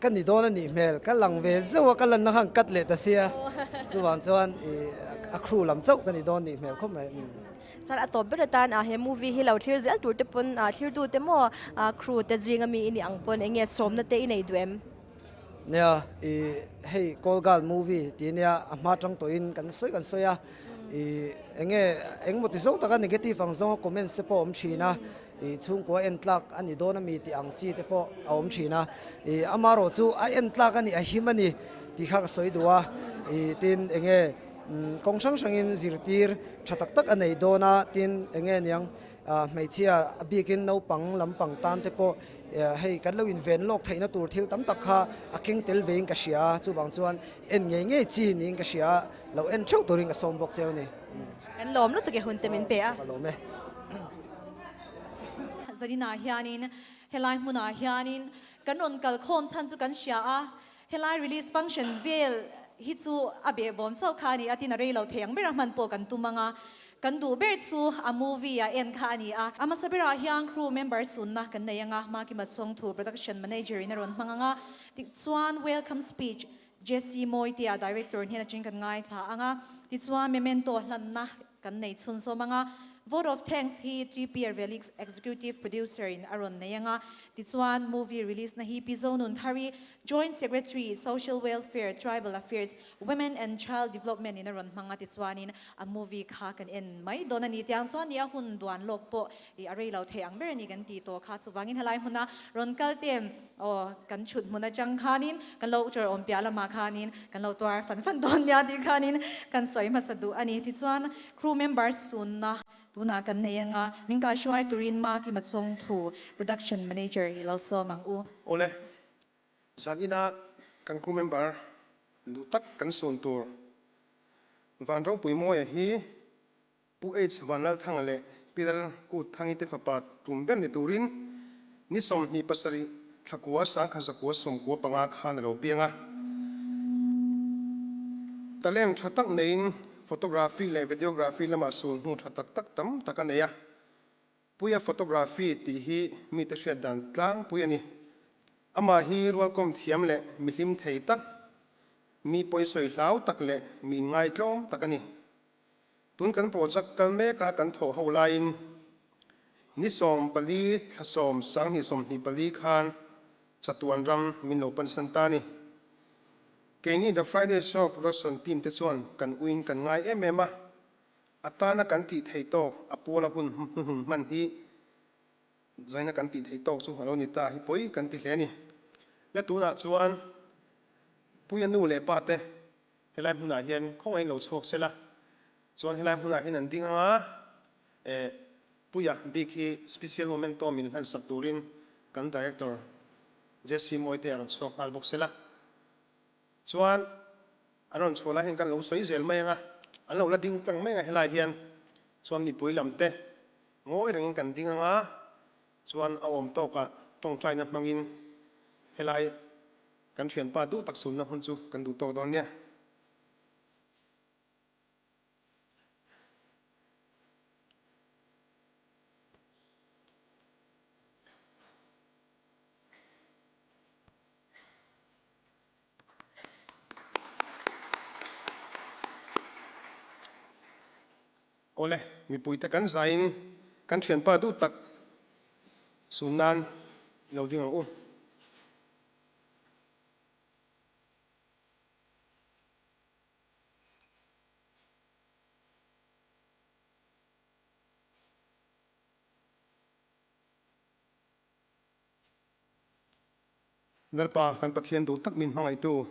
Ka ni dawn a nih hmel, ka lang ve zeuh a, ka lanna khan cut leh ta sia, chuvang chuan ih a crew lam chauh ka ni dawn nih hmel khawp mai. Chuan a tawp ber atan he movie hi lo thlir zel tur te pawn thlir tu te maw crew te zing ami i nih ang pawn eng nge sawmna te i nei duh em? Nia, ih hei Call Girl movie tih nia a hma tang tawhin kan sawi kan sawi a, ih eng nge engmaw ti zawng taka negative ang zawnga comments te pawh a awm thin a, Ih chhungkua en tlak a ni dawn ami tih ang chi te pawh a awm thin a, ih amarawh chu a en tlak a ni a him a ni tih kha ka sawi duh a, ih tin eng nge kawng hrang hrangin zirtir tha tak tak a nei dawn a, tin eng nge niang hmeichhia a bikin naupang lampang tan te pawh hei kan lo inven lawk theihna tur thil tam tak kha a keng tel vein ka hria a, chuvang chuan en ngei ngei chi niin ka hria a, lo en theuh turin ka sawm bawk cheu a ni. Kan lawm lutuk e hun te min pe a. Ka lawm e. Zaninah hianin helai hmunah hianin kan rawn kal khawm chhan chu kan hria a, helai release function vel hi chu a behbawm chauh kha a ni a, tin a rei lo thei ang ber a hman pawh kan tum ang a, kan duh ber chu a movie a en kha a ni a. A hmasa berah hian crew member sunna kan nei ang a, Makima Chawngthu production manager in a rawn hmang ang a, tichuan welcome speech Jesse Mawitea director hnen atangin kan ngaithla ang a, tichuan memento hlanna kan nei chhunzawm ang a, vote of thanks hi TPR Relix executive producer in a rawn nei ang a, tichuan movie release na hi Pi Zonun Thari, Joint Secretary, Social Welfare, Tribal Affairs, Women and Child Development in a rawn hmang a, tichuanin a movie kha kan en mai dawn a ni. Tiang chuan ni a hun duan lawk pawh i a rei lo thei ang ber a ni kan tih tawh kha, chuvangin helai hmuna rawn kal te Aw, kan chhut hmun atang khanin kan lo chawr awm piah lamah khanin kan lo tuar fan fan dawn nia tih khanin kan sawi hmasa duh a ni. Tichuan, crew member sunna tunah kan nei anga min kaihruai turin Maki Machawngthu, Production Manager hi lo sawm ang u. Awle, zan ina kan crew member duh tak kan sun tur Van Ropuimawia hi Pu H. Vanlalthanga leh Pi Lal Kut Thangi te fapa tum ber ni turin ni 27 thlakua sangkha zakua 95 khan a lo piang a. Talent tha tak neiin photography leh videography lamah sulhnu tha tak tak tam tak a nei a. Puia photography tih hi mite hriat dan tlangpui a ni. Amah hi rualkawm thiam leh mihlim thei tak, mi pawisawi hlau tak leh mi inngaitlawm tak a ni. Tun kan project kal meka kan thawh ho laiin ni 14 thla 10 2024 khan chatuan ram min lo pansan ta a ni. Keini The Friday Show production team te chuan kan uiin kan ngai em em a, a tana kan tih theih tawk a puala hun hnuhnung hman hi Zaina kan tih theih tawk chu a lo ni ta hi pawi kan ti hle a ni. La tunah chuan Puia nu leh pa te helai hmunah hian khawngaihin lo chhuak se la, chuan helai hmunah hian an ding ang a, eh Puia bik hi special memento min hlansak turin kan Director JC Mawite a rawn chhuak nghal bawk se la. Chuan an rawn chhuah lai hian kan lo sawi zel mai ang a, an lo la ding tlang mai ang a helai hian chuan mipui lam te ngawi rengin kan ding ang a. Chuan a awm tawkah tawngtaina hmangin helai kan thianpa duh tak sunna hun chu kan duh tawk dawn nia. Awle, mipuite kan zaiin kan thianpa duh tak sun nan i lo ding ang u. Lalpa, kan Pathian duh tak min hmangaihtu,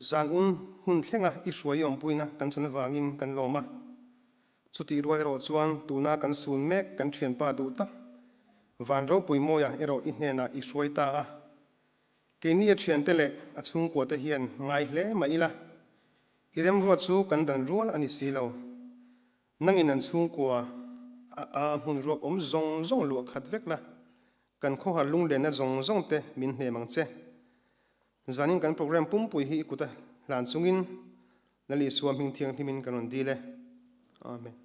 zan un hun thlenga i hruai i awmpuina kan chan avangin kan lawm a. Chutih rual erawh chuan tuna kan sun mek kan thianpa duh tak Van ropui mawia erawh i hnenah i hruai ta a. Keini a thiante leh a chhungkuate hian ngai hle mah ila, i remruat chu kan dan rual a ni si lo. Nangin an chhungkua a a hmun ruak awm zawng zawng luah khat vek la, kan khawhar lunglenna zawng zawng te min hnem ang che. Zanin kan program pumpui hi i kut a hlan chungin Lal Isua hming thianghlimin kan rawn dil e. Amen.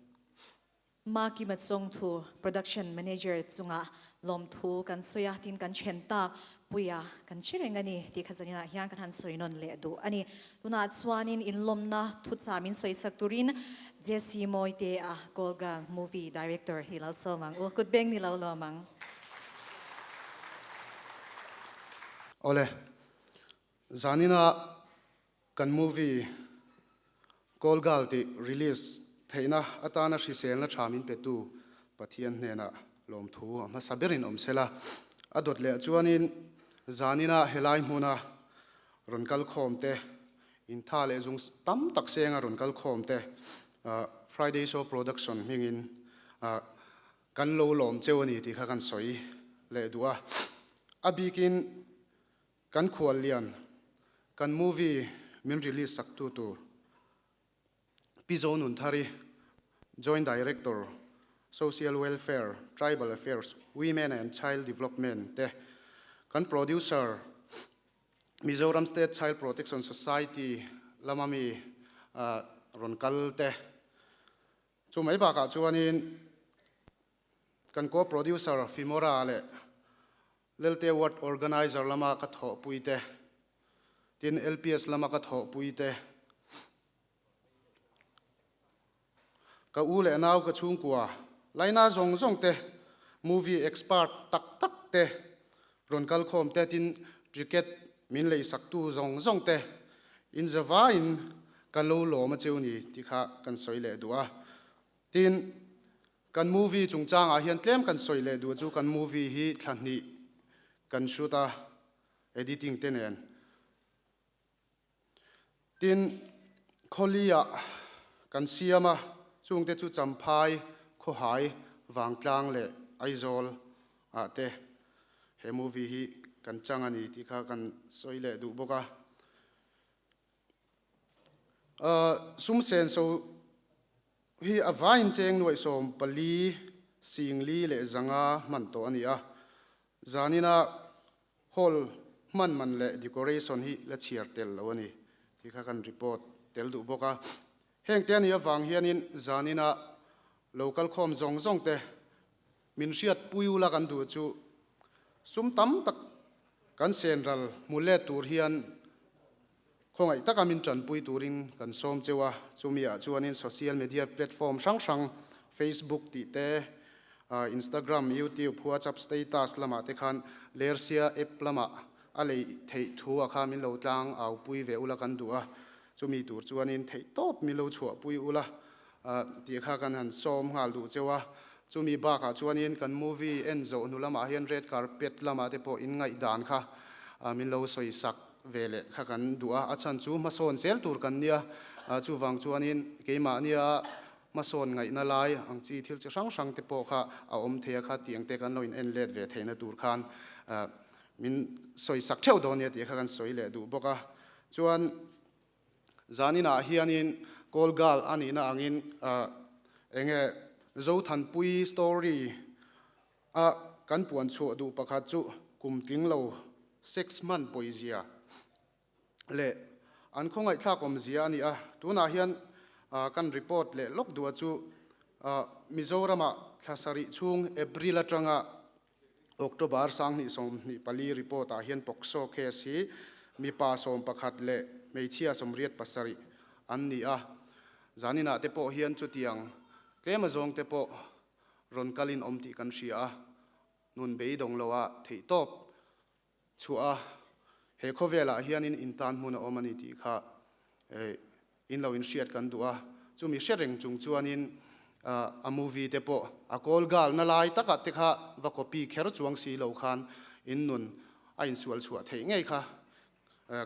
Maki Matsawngthu Production Manager chungah lawmthu kan sawi a, tin kan then tak Puia kan hre reng a ni tih kha zaninah hian kan han sawi nawn leh duh a ni. Tunah chuanin inlawmna thuchah min sawi sak turin Jesse Mawite-a Call Girl movie director hi lo sawm ang u. Kut beng ni lo lawm ang. Awle, zanina kan movie Call Girl tih release theihna atana hriselna tha min petu Pathian hnenah lawmthu a hmasa berin awm sela. A dawt leh chuanin zanina helai hmuna rawn kal khawm te, intha leh zung tam tak senga rawn kal khawm te Friday Show Production hmingin kan lo lawm cheu a ni tih kha kan sawi leh duh a. A bikin Kan khuallian, kan movie min release sak tu tur Pi Zonunthari, Joint Director, Social Welfare, Tribal Affairs, Women and Child Development te, kan Producer, Mizoram State Child Protection Society lama mi rawn kal te, chu mai bakah chuanin kan Co-Producer Fimora leh Lelte Ward Organizer lama ka thawhpui te, tin LPS lama ka thawhpui te, ka u leh nau ka chhungkua laina zawng zawng te, movie expert tak tak te rawn kal khawm te, tin ticket min leisaktu zawng zawng te inzavaiin ka lo lawm a cheu ni tih kha kan sawi leh duh a. Tin, kan movie chungchangah hian tlem kan sawi leh duh chu kan movie hi thla hnih kan shoot a, editing te nen. Tin, Khawli-ah kan siam a, chungte chu Champhai, Khawhai, Vangtlang leh Aizawl ah te he movie hi kan chang a ni tih kha kan sawi leh duh bawk a. Sum senso hi a vaiin cheng 40 singli leh 500 hman tawh a ni a. Zanina hall hman man leh decoration hi la chhiar tel lo a ni tih kha kan report tel duh bawk a. Heng te a nih avang hianin zanina lo kalkhawm zawng zawng te Min hriat pui ula kan duh chu sum tam tak kan sen ral hmu let tur hian khawngaih taka min tanpui turin kan sawm cheu a, chumi ah chuanin social media platform hrang hrang Facebook tih te, Instagram, YouTube, WhatsApp status lamah te khan Lersia app lamah a lei theih thu ah khan min lo tlang au pui ve ula kan duh a, chumi tur chuanin theih tawp min lo chhuah pui ula tih kha kan han sawm nghal duh cheu a, chumi bakah chuanin kan movie en zawh hnu lamah hian red carpet lamah te pawh inngaihdan kha min lo sawi sak ve leh kha kan duh a, a chhan chu hmasawn zel tur kan nia, chuvang chuanin keimahnia hmasawn ngaihna lai ang chi thil chi hrang hrang te pawh kha a awm thei a kha tiang te kan lo in en let ve theihna tur khan min sawi sak theuh dawn nia tih kha kan sawi leh duh bawk a, chuan Zaninah hianin Call Girl a nihna angin enge Zothanpui story a kan puan chhuah duh pakhat chu kum tling lo sex hman pawizia leh an khawngaihthlak awmzia a ni a. Tunah hian kan report leh lawk duh a chu Mizoramah thla sarih chhung April atanga October 2024 report ah hian POCSO case hi mipa 11 leh hmeichhia 87 an ni a. Zaninah te pawh hian chutiang tlem azawng te pawh rawn kalin awm tih kan hria a, nun beidawng loah theihtawp chhuah a, he khawvelah hianin intan hmun a awm a ni tih kha in lo inhriat kan duh a, chumi hre reng chung chuanin a movie te pawh a call girl na lai takah te kha va copy kher chuang si lo khan in nun a insual chhuah theih ngei kha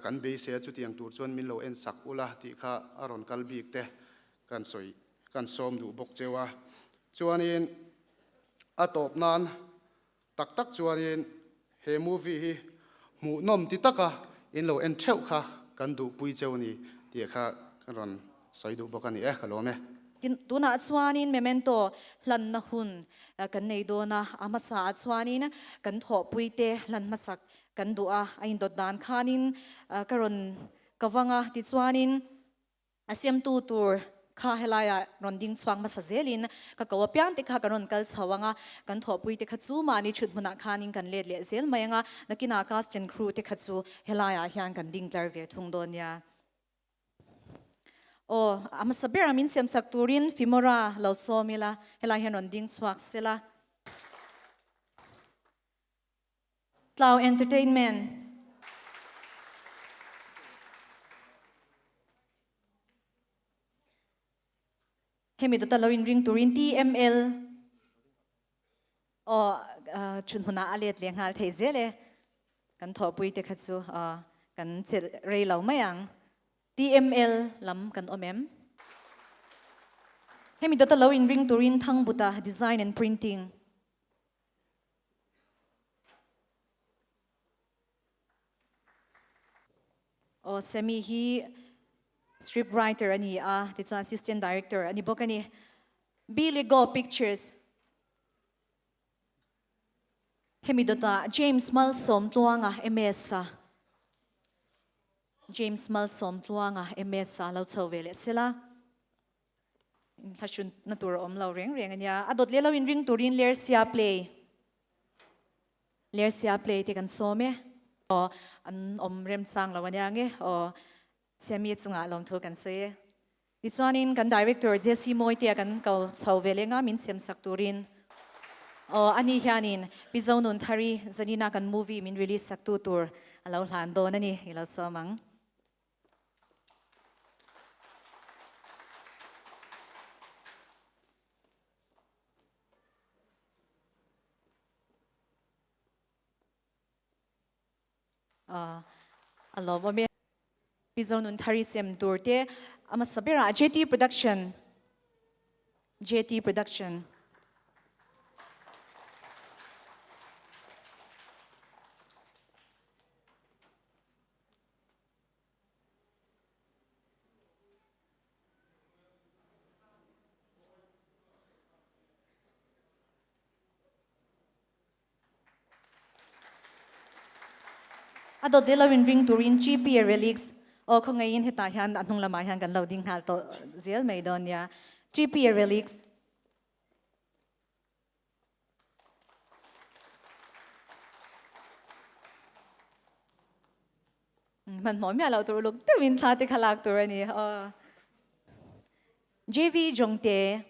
kan beisei a, chutiang tur chuan min lo en sak ula tih kha a rawn kal bik te kan sawi kan sawm duh bawk cheu a, chuanin a tawp nan Tak tak chuanin he movie hi hmuhnawm ti taka in lo en theuh kha kan duhpui cheu ni tih kha ka rawn sawi duh bawk a ni e, ka lawm e. Tin, tunah chuanin memento hlanna hun kan nei dawn a, a hmasaah chuanin kan thawhpuite hlan hmasak kan duh a, a indawt dan khanin ka rawn ka vang a, tichuanin A siamtu tur kha helaiah rawn ding chhuak hmasa zelin ka ko apiang te kha kan rawn kal chho ang a, kan thawhpui te kha chu mahni thut hmunah khanin kan let leh zel mai ang a, nakinah cast and crew te kha chu helaiah hian kan ding tlar ve thung dawn nia. Aw, a hmasa berah min siam chak turin Fimora lo sawm ila, helai hian rawn ding chhuak sela. Tlau Entertainment. Hemi dawta lo inring turin TML aw chhun hmunah a let leh nghal thei zel e. Kan thawhpui te kha chu kan chelh rei lo mai ang. TML lam kan awm em? Hemi dawta lo inring turin Thangbuta Design and Printing. Aw Sammy hi script writer a ni a, tichuan assistant director a ni bawk a ni. Billy Go Pictures hemi dawtah James Malsawmtluanga MS a James Malsawmtluanga MS a lo chho ve leh sela. Inthlahrun na tur a awm lo reng reng a nia. A dawt leh lo inring turin Lersia play Lersia play te kan sawm e. Aw an awm remchang lo a nia nge aw Sammy chungah lawmthu kan sawi e. Tichuanin kan director Jesse Mawitea kan ko chho ve leh nga min sem sak turin aw ani hianin Pi Zonunthari Zanina kan movie min release sak tu tur a lo hlan dawn a ni i lo sawm ang. A lawm awm e. Pi Zonunthari sem tur te a hmasa berah JT Production JT Production. A dawt leh lo in ring turin GP Relics aw khawngaihin hetah hian a hnung lamah hian kan lo ding nghal tawh zel mai dawn nia. GP Relics. Hmanhmawh miah loh tur uluk deuhin thla te kha lak tur a ni. JV Jongte.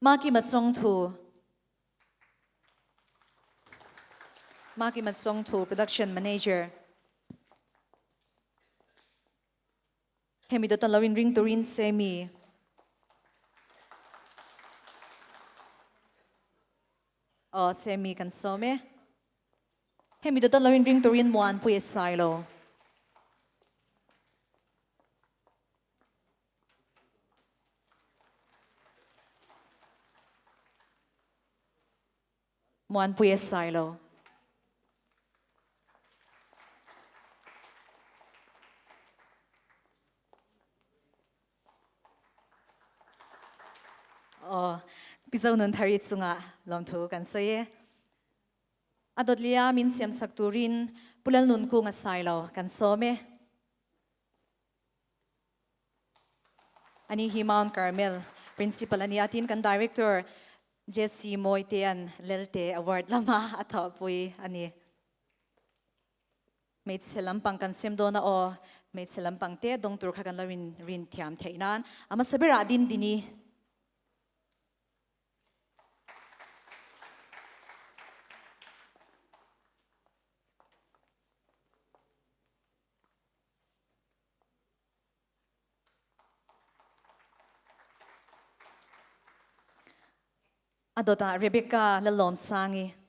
Makima Chawngthu Makima Chawngthu Production Manager Hemi dawt a lo inring turin Semi Aw Semi kan sawm e. Hemi dawt a lo inring turin Muanpui a sai lo. Muanpuia Sailo. Aw, Pi Zonunthari chungah lawmthu kan sawi e. A dawtlia min siamsak turin Pu Lalnunkunga Sailo kan sawm e. Ani hi Mount Carmel Principal a ni a, tin kan Director JC Mawitea'n Lelte Award lama a thawhpui a ni. Hmeichhe lampang kan sem dawn a aw, hmeichhe lampang te dawng tur kha kan lo in rin thiam theih nan a hmasa berah Dindini. A dawtah Rebecca Lalawmsangi.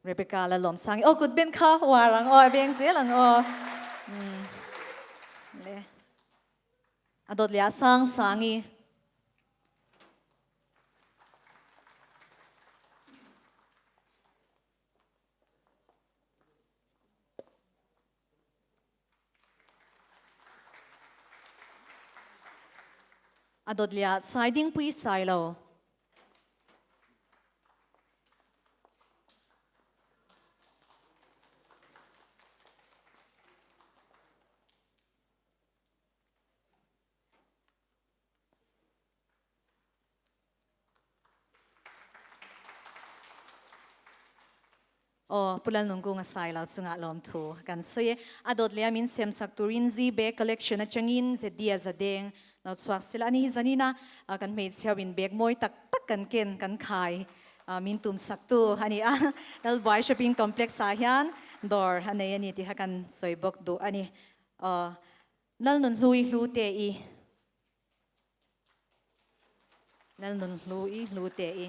Rebecca la lawm sang aw kut ben kha war ang aw veng zel ang aw le a dawt leh a sang sangi A dawt leh ah sai dingpui sai lo. Aw, Pu Lalnungkunga Sailo chungah lawmthu kan sawi e. A dawt leh a min semsak turin Zbag collection atangin Zedia Zadeng lo chhuak sela a ni hi zanina kan hmeichhia in bag mawi tak tak kan ken kan khai min tum saktu a ni a. Lalbuai shopping complex ah hian dawr a nei a ni tih kha kan sawi bawk duh a ni. Aw, Lalnunhlui hlu te i. Lalnun hlu i hlu te i.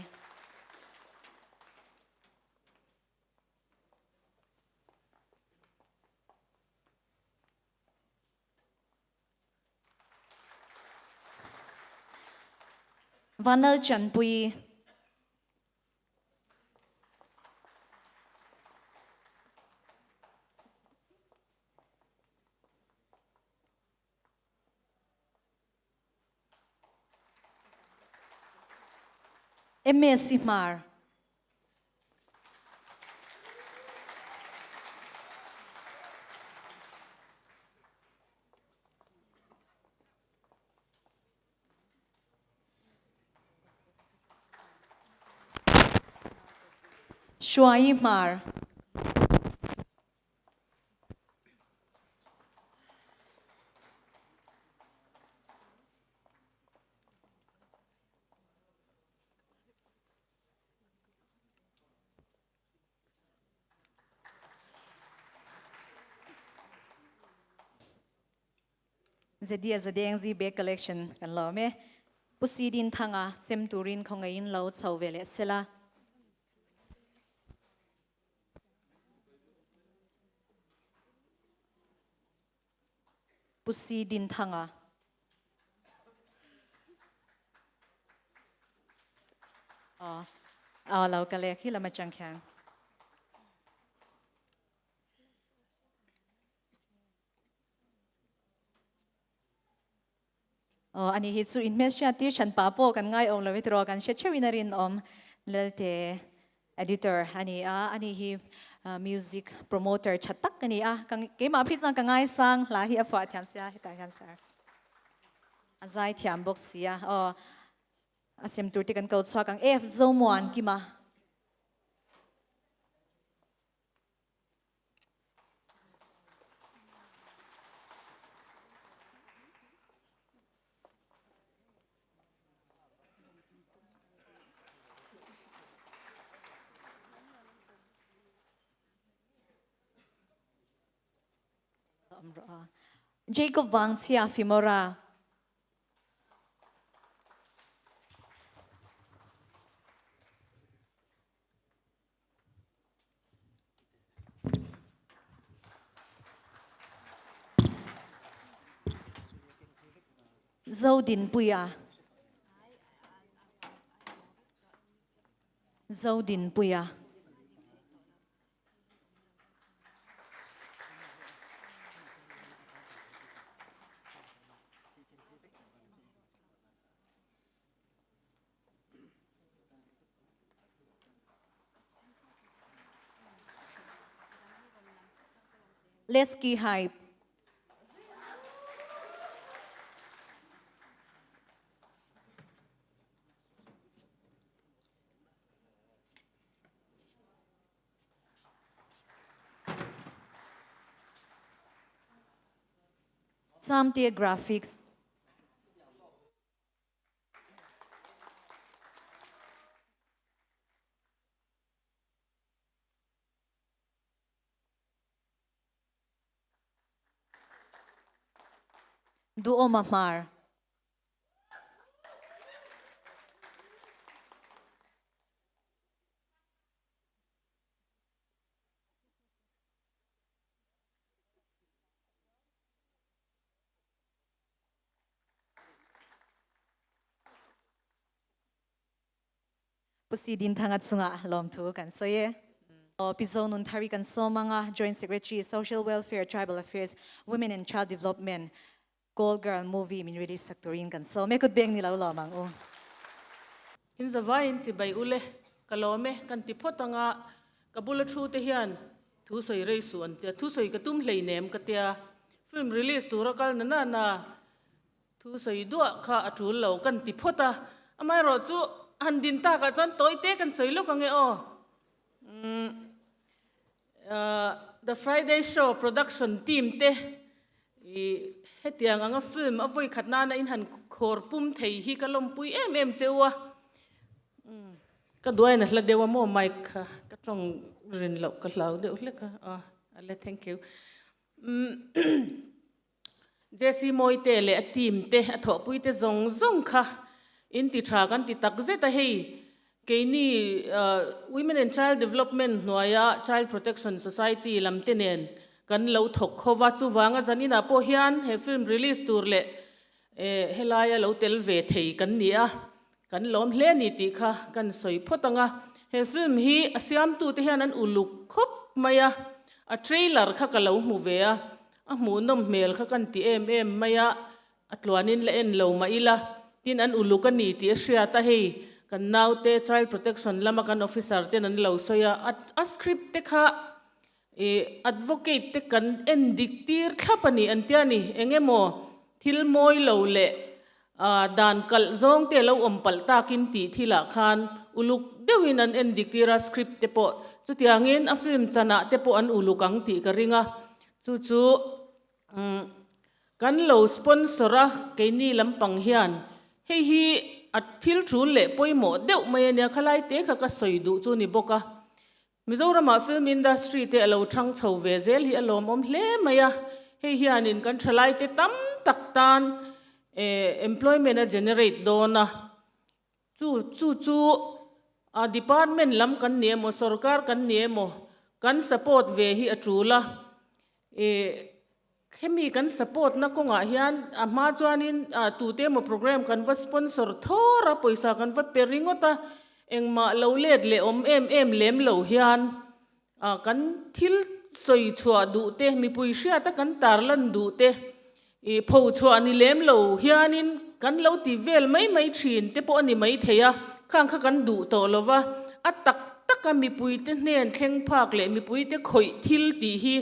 Vanlal Chanpui. Msc Hmar. Hruaii Hmar. Zedia Zadeng Zibe Collection kan lawm e. Pu Sidin Thanga sem turin khawngaihin lo chho ve leh sela. Pu Si Dinthanga. Aw, aw lo ka lek hi lam atang khian. Aw ani hi chu inhmelhriat tir hran pah pawh kan ngai awm lo i tiraw kan hre theuhin a rinawm Lelte editor a ni a, ani hi music promoter tha tak a ni a, keimah phei chuan ka ngaisang hla hi a phuah thiam sia hetah hian sir a zai thiam bawk si a, aw a sem tur te kan ko chhuak ang F Zomuan Kima. Awm rawh a. Jacob Vangchhia Fimora. Zodinpuia. Zodinpuia. Lesky Hype. Samte Graphics. Duhawma Hmar. Pu Si Dinthanga chungah lawmthu kan sawi e. Aw Pi Zonunthari kan sawm anga Joint Secretary, Social Welfare, Tribal Affairs, Women and Child Development, Call Girl movie min release sak turin kan sawm e. Kut beng ni lo lawm ang u. In zavaiin chibai ule, ka lawm e, kan ti phawt anga ka bula thu te hian thu sawi rei suh an tia, thu sawi ka tum hleinem ka tia, film release tura kal na na na thu sawi duah kha a tul lo kan ti phawt a, amaherawh chu han din takah chuan tawi te kan sawi lawk ange aw. Umm The Friday Show production team te i hetiang anga film a vawi khat nana in han khawr pum thei hi ka lawmpui em em cheu a. Umm ka duain a hla deuh a maw mic kha ka tawng rin loh ka hlau deuh hlek a. Aw ale thank you. Umm Jesse Mawite leh a team te, a thawhpui te zawng zawng kha in ti tha kan ti tak zet a, hei keini Women and Child Development hnuaia Child Protection Society lam te nen kan lo thawk kho va, chuvanga zaninah pawh hian he film release tur leh helaia lo tel ve thei kan ni a, kan lawm hle a ni tih kha kan sawi phawt ang a, he film hi a siamtute hian an uluk khawp mai a, a trailer kha ka lo hmu ve a, a hmuhnawm hmel kha kan ti em em mai a, a tluanin la en lo mah ila, tin an uluk a ni tih a hriat a, hei kan naute child protection lama kan officer ten an lo sawi a, a script te kha Ih, advocate te kan en dik tir thlap a ni an tia ni. Eng emaw thil mawi lo leh dan kalh zawng te lo awm palh takin tih thilah khan uluk deuhin an en dik tir a, script te pawh chutiangin a film chanah te pawh an uluk ang tih ka ring a. Chu chu kan lo sponsor a keini lampang hian hei hi a thil tul leh pawimawh deuh mai a nia, khalai te kha ka sawi duh chu ni bawk a. Mizoramah film industry te a lo thang chho ve zel hi a lawmawm hle mai a, hei hianin kan thalaite tam tak tan employment a generate dawn a, chu chu chu a department lam kan ni emaw sorkar kan ni emaw kan support ve hi a tul a, Hemi kan support na kawngah hian a hma chuanin tute emaw program kan va sponsor thawr a, pawisa kan va pe ringawt a, engmah lo let leh awm em em lem lo hian kan thil sawi chhuah duh te, mipui hriata kan tarlan duh te ih pho chhuah ni lem lo hianin kan lo ti vel mai mai thin te pawh a ni mai thei a, khang kha kan duh tawh lo va, a tak taka mipuite hnen thleng phak leh mipuite khawih thil tih hi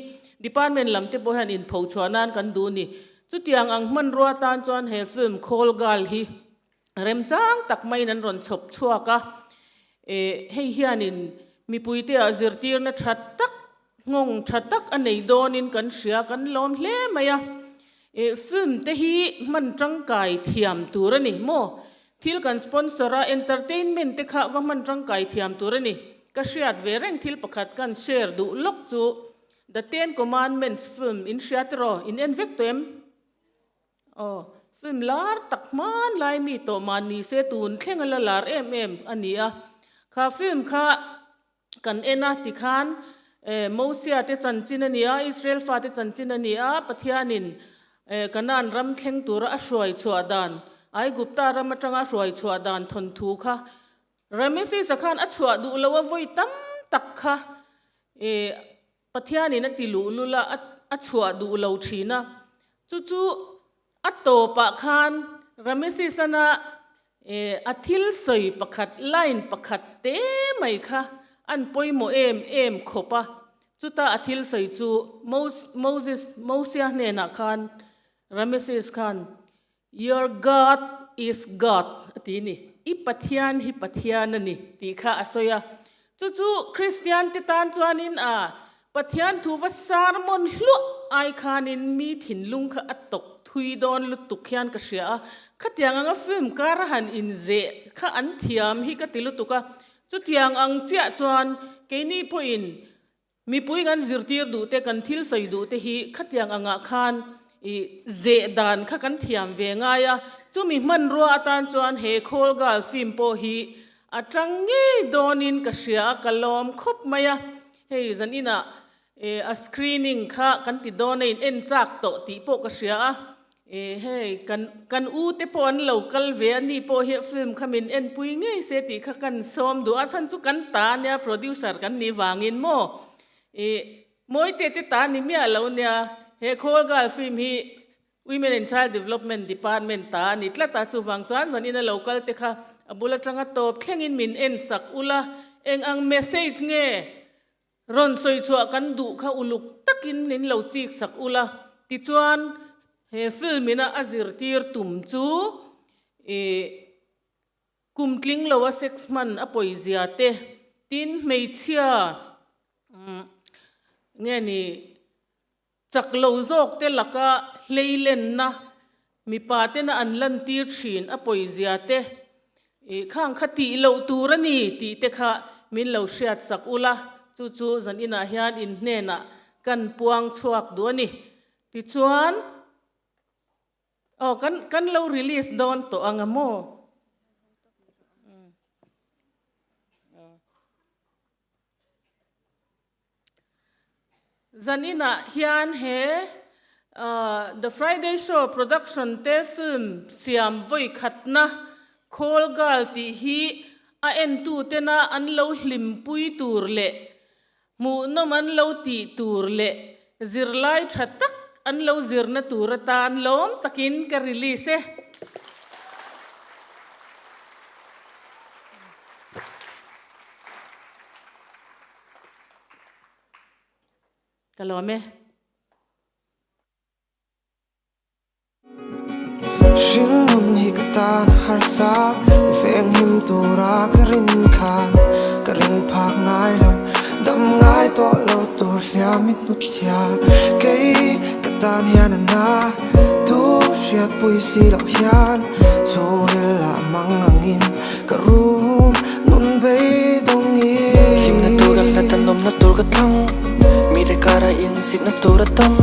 Department lam te pawh hian inpho chhuah nan kan duh ni. Chutiang ang hmanrua tan chuan he film Call Girl hi remchang tak maiin an rawn chhawp chhuak a. Eh, hei hianin mipuite ah zirtirna tha tak, nghawng tha tak a nei dawnin kan hria, kan lawm hle mai a. Eh, film te hi hman tangkai thiam tur a ni maw? Thil kan sponsor a, entertainment te kha va hman tangkai thiam tur a ni. Ka hriat ve reng thil pakhat kan share duh lawk chu. The Ten Commandments film in hria tiraw? In en vek tawh em? Aw, film lar tak hman lai mi tawh mah ni se tun thleng a la lar em em a ni a. Kha film kha kan en a tikhan Mosia te chanchin a ni a, Israel fate chanchin a ni a, Pathianin Kanaan ram thleng tura a hruai chhuah dan, Aigupta ram atanga a hruai chhuah dan thawnthu kha Ramesses-a khan a chhuah duh lo a vawi tam tak kha Pathianin a ti luhlul a, a chhuah duh lo thin a. Chu chu a tawpah khan Ramesses-ana a thil sawi pakhat, line pakhat te mai kha an pawimawh em em khawp a. Chuta a thil sawi chu Moses, Mosia hnenah khan Ramesses khan Your God is God a ti ni. I Pathian hi Pathian a ni tih kha a sawi a. Chu chu Kristian te tan chuanin a Pathian thu va sermon hluah ai khanin mi thinlung kha a tawk thui dawn lutuk hian ka hria a. Khatiang anga film kar a han inzeh kha an thiam hi ka ti lutuk a. Chutiang ang chiah chuan keini pawhin Mipui kan zirtir duh te, kan thil sawi duh te hi khatiang angah khan i zeh dan kha kan thiam ve ngai a, chumi hmanrua atan chuan he Call Girl film pawh hi a tang ngei dawnin ka hria a, ka lawm khawp mai a, hei zan inah a screening kha kan ti dawn a in en chak tawh tih pawh ka hria a, E hei, kan kan u te pawh an lo kal ve a, ni pawh hi film kha min enpui ngei se tih kha kan sawm duh a, chhan chu kan ta nia producer kan nih vangin maw e Mawite te ta ni miah lo nia, he Call Girl film hi Women and Child Development Department ta a ni tlat a, chuvang chuan zanin a lo kal te kha a bul atanga tawp thlengin min en sak ula, eng ang message nge Rawn sawi chhuah kan duh kha uluk takin min lo chik sak ula, tichuan he film ina a zirtir tum chu ih kum tling lo a sex hman a pawizia te, tin hmeichhia nge ni Chak lo zawk te laka hleilenna mipa tena an lantir thin a pawizia te, ih khang kha tih loh tur a ni tih te kha min lo hriat sak ula, chu chu zan inah hian in hnenah kan puang chhuak duh a ni. Tichuan, aw kan kan lo release dawn tawh ang a maw? Zaninah hian he The Friday Show production te film siam vawi khatna Call Girl tih hi a entu tena an lo hlimpui tur leh hmuhnawm an lo tih tur leh zirlai tha tak an lo zirna tur atan lawm takin ka release e. Ka lawm e. Hringnun hi ka tan a harsa, mi feng him tura ka rin khan ka rin phak ngai lo, dam ngai tawh lo tur hliam i hnutchhia kei ka tan hian a na tu hriatpui si loh hian chhungril ah mang angin Ka rum nun beidawngin. Hlimna tur ka hlat a nawmna tur ka thlang. Mite kara insitna tur a tam.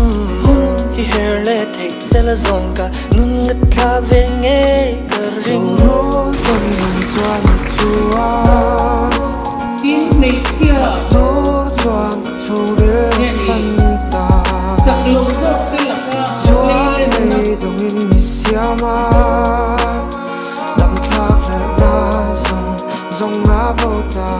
Hun hi her leh theih zel a zawng ka nun ka thla ve ngei ka ring. Chungrul tawn nun chuan a chuan. Tin hmeichhia. Tur chuan ka chhungril a fan ta. Chak lo zawk te laka Chuan hleilenna. beidawngin mi siam a. Lam thlak hlelh na zawng zawng a bo ta.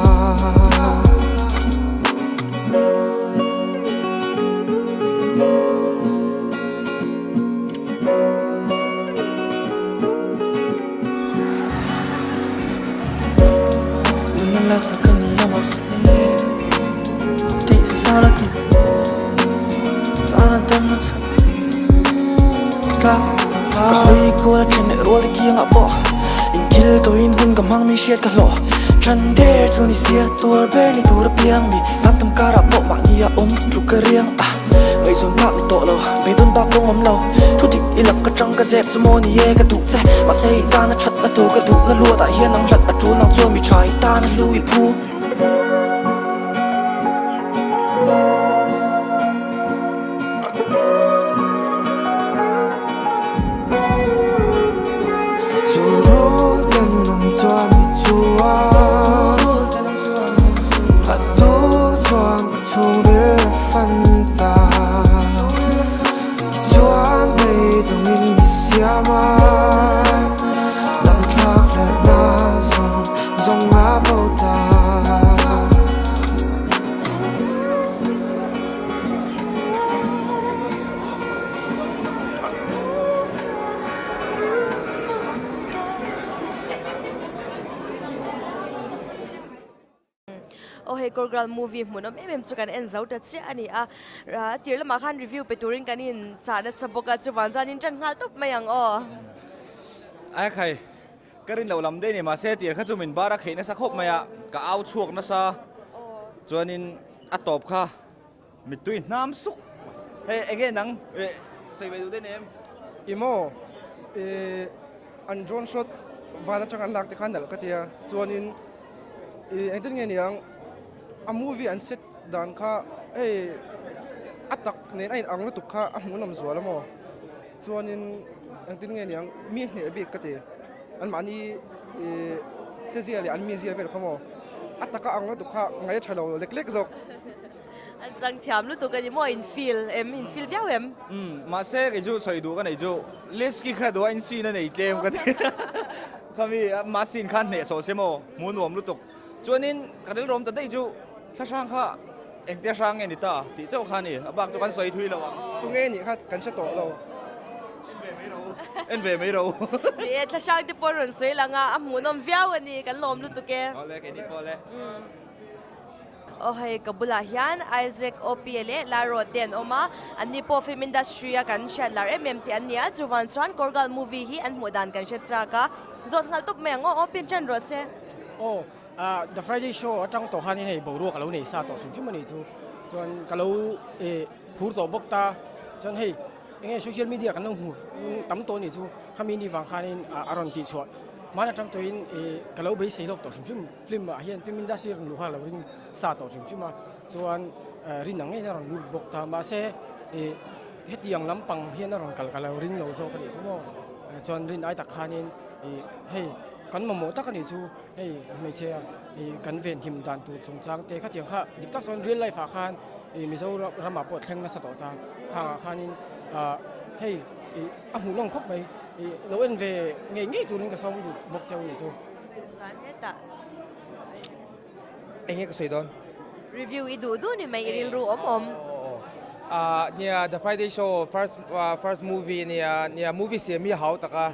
Nunna laksa ka ni a mahse tih sal a ti Tana damna chhan Ka hawi kual a then leh rual te kiangah pawh Inkil tawhin hun ka hmang mi hriat ka hlawh Than der chu ni sia tuar ber ni tur apiang mi Ram tam karah pawh mahni a awm thu ka riang a Ngaihzawn phak ni tawh lo beidawn bak kawng awm lo Thu dik i lak atang ka zep chu maw ni e ka duh che Mahse i tan a that na tur ka duh na luatah hian ang hlat a tul nang chuan mi tha i tan a hlu i phu. Aw hei Kawrgal movie hmuhnawm em em chu kan en zo ta chiah a ni a, a tir lamah khan review pe turin kan in chah nasa bawk a, chuvang chuan in ṭan nghal tawp mai ang aw. Ai khai, ka rin loh lam daih ni mahse tir kha chu min bar a kheih nasa khawp mai a, ka au chhuak nasa chuanin a tawp kha Mittui hnam suk. Hei enge nang sawi ve duh daih em? I maw i an drone shot van atang an lak te kha nalh ka tia chuanin i engtin nge niang a movie an set dan kha hei a tak nen a in ang lutuk kha a hmuhnawm zual a maw chuanin engtin nge niang mi hneh bik ka ti anmahni i chezia leh an mizia vel kha maw a taka ang lutuk kha ngaih a tha lo lek lek zawk. An chang thiam lutuk a ni maw? In feel em? In feel viau em? Umm, mahse kei chu sawi duh ka nei chu Lesky kha duh a in scene a nei tlem ka ti. Khami ama scene khan hneh sawh se maw? Hmu nuam lutuk. Chuanin ka rilruam ta daih chu thlahrang kha engtia hrang nge ni ta tih chauh kha a ni. A bak chu kan sawi thui lo ang. Tunge nih kha kan hre tawh lo. En ve mai ro. En ve mai ro. Ni e, thlahrang te pawh rawn sawi lang a, a hmuhnawm viau a ni. Kan lawm lutuk e. Awle, keini pawh le. Aw hei ka bulah hian Isaac Opie leh Laro te an awm a, an ni pawh film industry a kan hriat lar em em tih an ni a, chuvang chuan Kawrgal movie hi an hmuh dan kan hre chak a, zawt nghal tawp mai ang aw, Opie ṭan rawh se. Aw, The Friday Show atang tawh khanin hei boruak a lo nei sa tawh hrim hrim a nih chu, chuan ka lo phur tawh bawk ta, chuan hei enge social media kan lo hmu tam tawh a nih chu, khami ni vang khanin a rawn tihchhuah hman atang tawhin ka lo beisei lawk tawh hrim hrim. Film ah hian film industry rawn luh kha a lo ring sa tawh hrim hrim a, chuan rin ang ngeiin a rawn lut bawk ta. Mahse ih hetiang lampang hian a rawn kal ka lo ring lo zawk a nih chu maw. Chuan rin ai tak khanin ih hei kan mamawh tak a nih chu hei hmeichhia ih kan venhim dan tur chungchang te khatiang kha dik tak chuan real life ah khan ih Mizoram ramah pawh thleng nasa tawh ta. Khangah khanin ah hei ih a hmuhnawm khawp mai ih lo en ve ngei ngei turin ka sawm duh bawk cheu a nih chu. Chuan hetah. Enge ka sawi dawn? Review i duh duh ni mai i rilru awm awm. Ah nia The Friday Show first first movie ania nia movie siam hi a hau tak a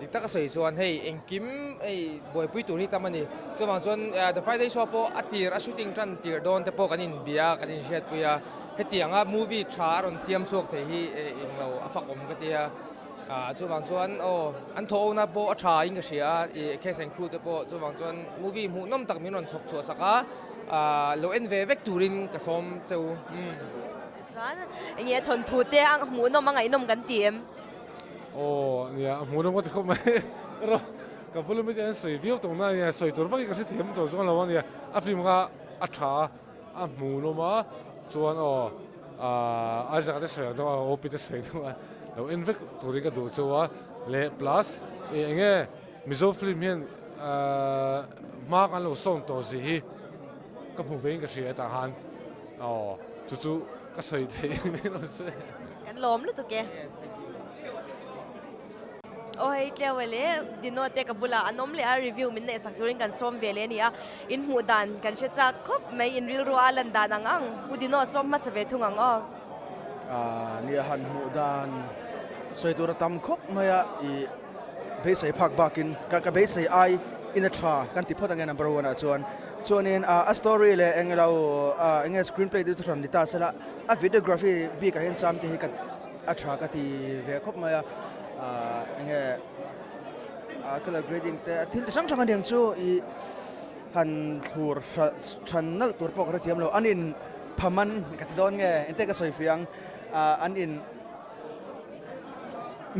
dik tak a sawi chuan hei engkim hei buaipui tur hi tam a ni chuvang chuan The Friday Show pawh a tir a shooting tan tir dawn te pawh kan inbia kan inhriatpui a hetianga movie tha a rawn siam chhuak thei hi englo a fak awm ka tia. Ah chuvang chuan aw an thawh ona pawh a tha in ka hria a ih cast and crew te pawh chuvang chuan movie hmuhnawm tak min rawn chhawp chhuah sak a ah lo en ve vek turin ka sawm che u umm. Chuan enge a thawnthu te a hmuhnawm a ngaihnawm kan ti em? Aw nia a hmuhnawm ka ti khawp mai erawh ka volume hi an sawi viau tawh na ania sawi tur vak hi ka hrethiam tawh chuang lo ania a film kha a tha a. A hmu lawm a, chuan aw aah Isaac te sawi ang deuh a, OP te sawi deuh a, lo en vek turin ka duh chu a, leh plus ih eng nge Mizo film hian aah hma kan lo sawn tawh zia hi ka hmu vein ka hria hetah khan aw chu chu ka sawi theih mai lo se. Kan lawm lutuk e. Aw hei tleu e le, Dino te ka bulah an awm leh a, review min neih sak turin kan sawm ve leh a ni a, in hmuh dan kan hre chak khawp mai, in rilru a lan dan ang ang, Pu Dino sawm hmasa ve thung ang aw. Aaa nia han hmuh dan sawi tur a tam khawp mai a, ih beisei phak bakin ka ka beisei ai in a tha kan ti phawt ang e number one ah chuan, chuanin a story leh englo enge screenplay te chu hran ni ta sela a videography bikah hian cham te hi ka A tha ka ti ve khawp mai a, ahh enge ahh colour grading te thil chi hrang hrang a niang chu ih han thlur than nalh tur pawh ka hrethiam lo an in phaman ka ti dawn nge engte ka sawi fiah ang ahh an in